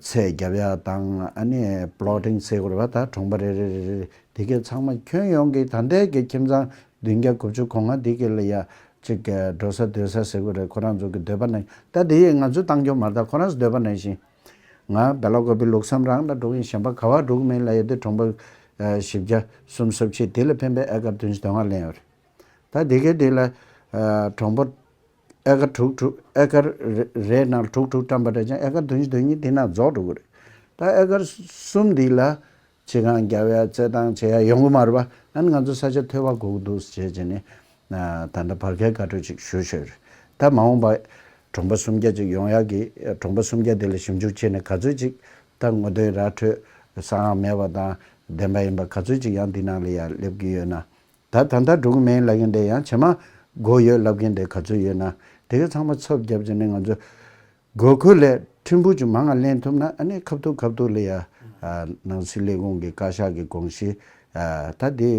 ཚད་རྒྱབ་ཡ་དང་ཨ་ནི་པློ་ཊིང་ཟེར་དགོས་རེད་པ། ད་གྲོང་པ་རེ་རེ་རེ་རེ་དེ་གའི་ཚང་མ་ཁྱོན་ཡོངས་ཀྱི་ད་ལྟའི་གི་ཁྱིམ་ཚང་བདུན་བརྒྱ་དགུ་བཅུ་གོ་ལྔ་འདི་གི་ལ་ཡ་ཅིག་གི་འགྲོ་ས་སྡོད་ས་ཟེར་དགོས་རེད། ཁོ་རང་ཚོ་གི་འདོད་པ་ནང་ད་དེ་ཡི་ང་ཚོས་བཏང་རྒྱུ་མ་རེད། ད་ཁོ་རང་ཚོ་འདོད་པ་ནང་བཞིན། ང་སྦེ་ལ་ཀོ་པི་ལུགས་བསམ་རང་ལ་འགྲོ་གིན། གཞན་པ་ག་བ་འགྲོ་གི་མིན་ལབ་ཡ་དེ་གྲོང་པ་ཨ་བཞི་བརྒྱ་སུམ་ཅུ་སོ་བཞི་དེ་ལ་ཕན་པའི་ཨེ་ཀར་བདུན་ཅུ་དོན་ལྔ་ལེན་ཡོད་རེད། ད་དེ་གའི་དེ་ལ་ཨ་གྲོང་པ་ཨེ་ཀར་དྲུག་དྲུག་ཨེ་ཀར་རེ་རེའི་ནང་དྲུག་དྲུག་བཀྲམ་པ་འདྲ་ཅང་ཨེ་ཀར་བདུན་ཅུ་དོན་གཉིས་དེ་ནང་རྫོགས་འགྲོ་གི་རེད། ད་ཨེ་ཀར་གསུམ་དེ་ལ་ཕྱི་ཁང་རྒྱབ་ཡ་རྩེད་ཐང་བྱེད་ཡ་ཡོང་གི་མ་རེད་པ། ཨ་ནི་ང་ཚོ་ས་ཆ་ཐོལ་པ་དགོས་ཀྱི་འདུག་ཟེར་བྱས་ནས་ད་ལྟ་བར་བརྒལ་བཀའ་འཁྲོལ་ཅིག་ཞུས་ཞུས་རེད། ད་མ་འོངས་པ་གྲོང་པ་སུམ་བརྒྱ་ཅིག་ཡོང་ཡག་གི་གྲོང་པ་སུམ་བརྒྱ་དེ་ལ་ཞིབ་འཇུག་བྱས་ནས་ག་ཚོད་ཅིག་ད་ངོ་དེབ་ར་འཕྲོད་ས་ཁང་མེད་པ་དང་བདེན་པ་ཡིན་པ་ག་ཚོད་ཅིག་ཡང་འདི་ནང་ལ་ཡང་སླེབས་ཀྱི་ཡོད་ན། ད་ད་ལྟ་འགྲོ་གི་མེད་ལབ་མཁན་དེ་ཡང་རྗེས་མ་དགོས་ཡོད་ལབ་མཁན་དེ་ག་ཚོད་ཡོད་ན་དེ་ག་ཚང་མ་ཚབ་བརྒྱབ་བྱས་ནས་ང་ཚོ་དགོས་མཁོ་ལས་ཕྲན་བུ་ཅིག་མང་ང་ལེན་ཐུབ་ན་ཨ་ནི་ཁ་ཐུག་ཁ་ཐུག་ལ་ཡ་ཨ་ནང་སྲིད་ལས་ཁུངས་ཀྱི་བཀའ་ཤག་གི་དགོངས་གཞི་ཨ་ད་དེ་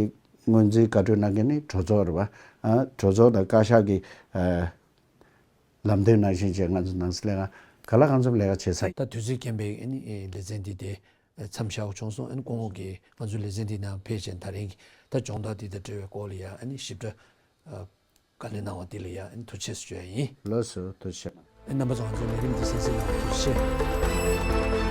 སྔོན་རྩིས་བཀའ་འཁྲོལ་གནང་མཁན་ནི་གྲོས་ཚོགས་རེད་པ། ཨ་གྲོས་ཚོགས་དང་བཀའ་ཤག་གི་ཨ་ལམ་སྟོན་ནང་བཞིན་བྱས་ང་ཚོ་ནང་སྲིད་ལས་ཁང་ག་ལ་གང་འཚམ་ལས་ཀ་བྱེད་ས་ཡིན། ད་དུས་ཚོད་རྐྱེན་པས་ཨ་ནི་ལེ་ཚན་འདི་དེ་མཚམས་བཞག་དགོས་བྱུང་སོང་། ཨ་ནི་སྐུ་ངོ་གིས་ང་ཚོའི་ལེ་ཚན་འདི་ནང་ཕེབས་བྱས་ད་རིང་གི་ད་སྦྱོང་བརྡར་འདི་དང་འབྲེལ་བའི་སྐོར་ལ་ཡ་ཨ་ནི་ཞིབ་ཕྲ་ཨ། བཀའ་ལན་གནང་བ་འདི་ལ་ཡང་ཐུགས་རྗེ་ཆེ་ཞུ་ཡ་ཡིན། ལགས་སོ། ཐུགས་རྗེ་ཆེ། རྣམ་པ་ཚོ་ང་ཚོའི་ལས་རིམ་འདི་གསན་གཟིགས་གནང་བར་ཐུགས་རྗེ་ཆེ།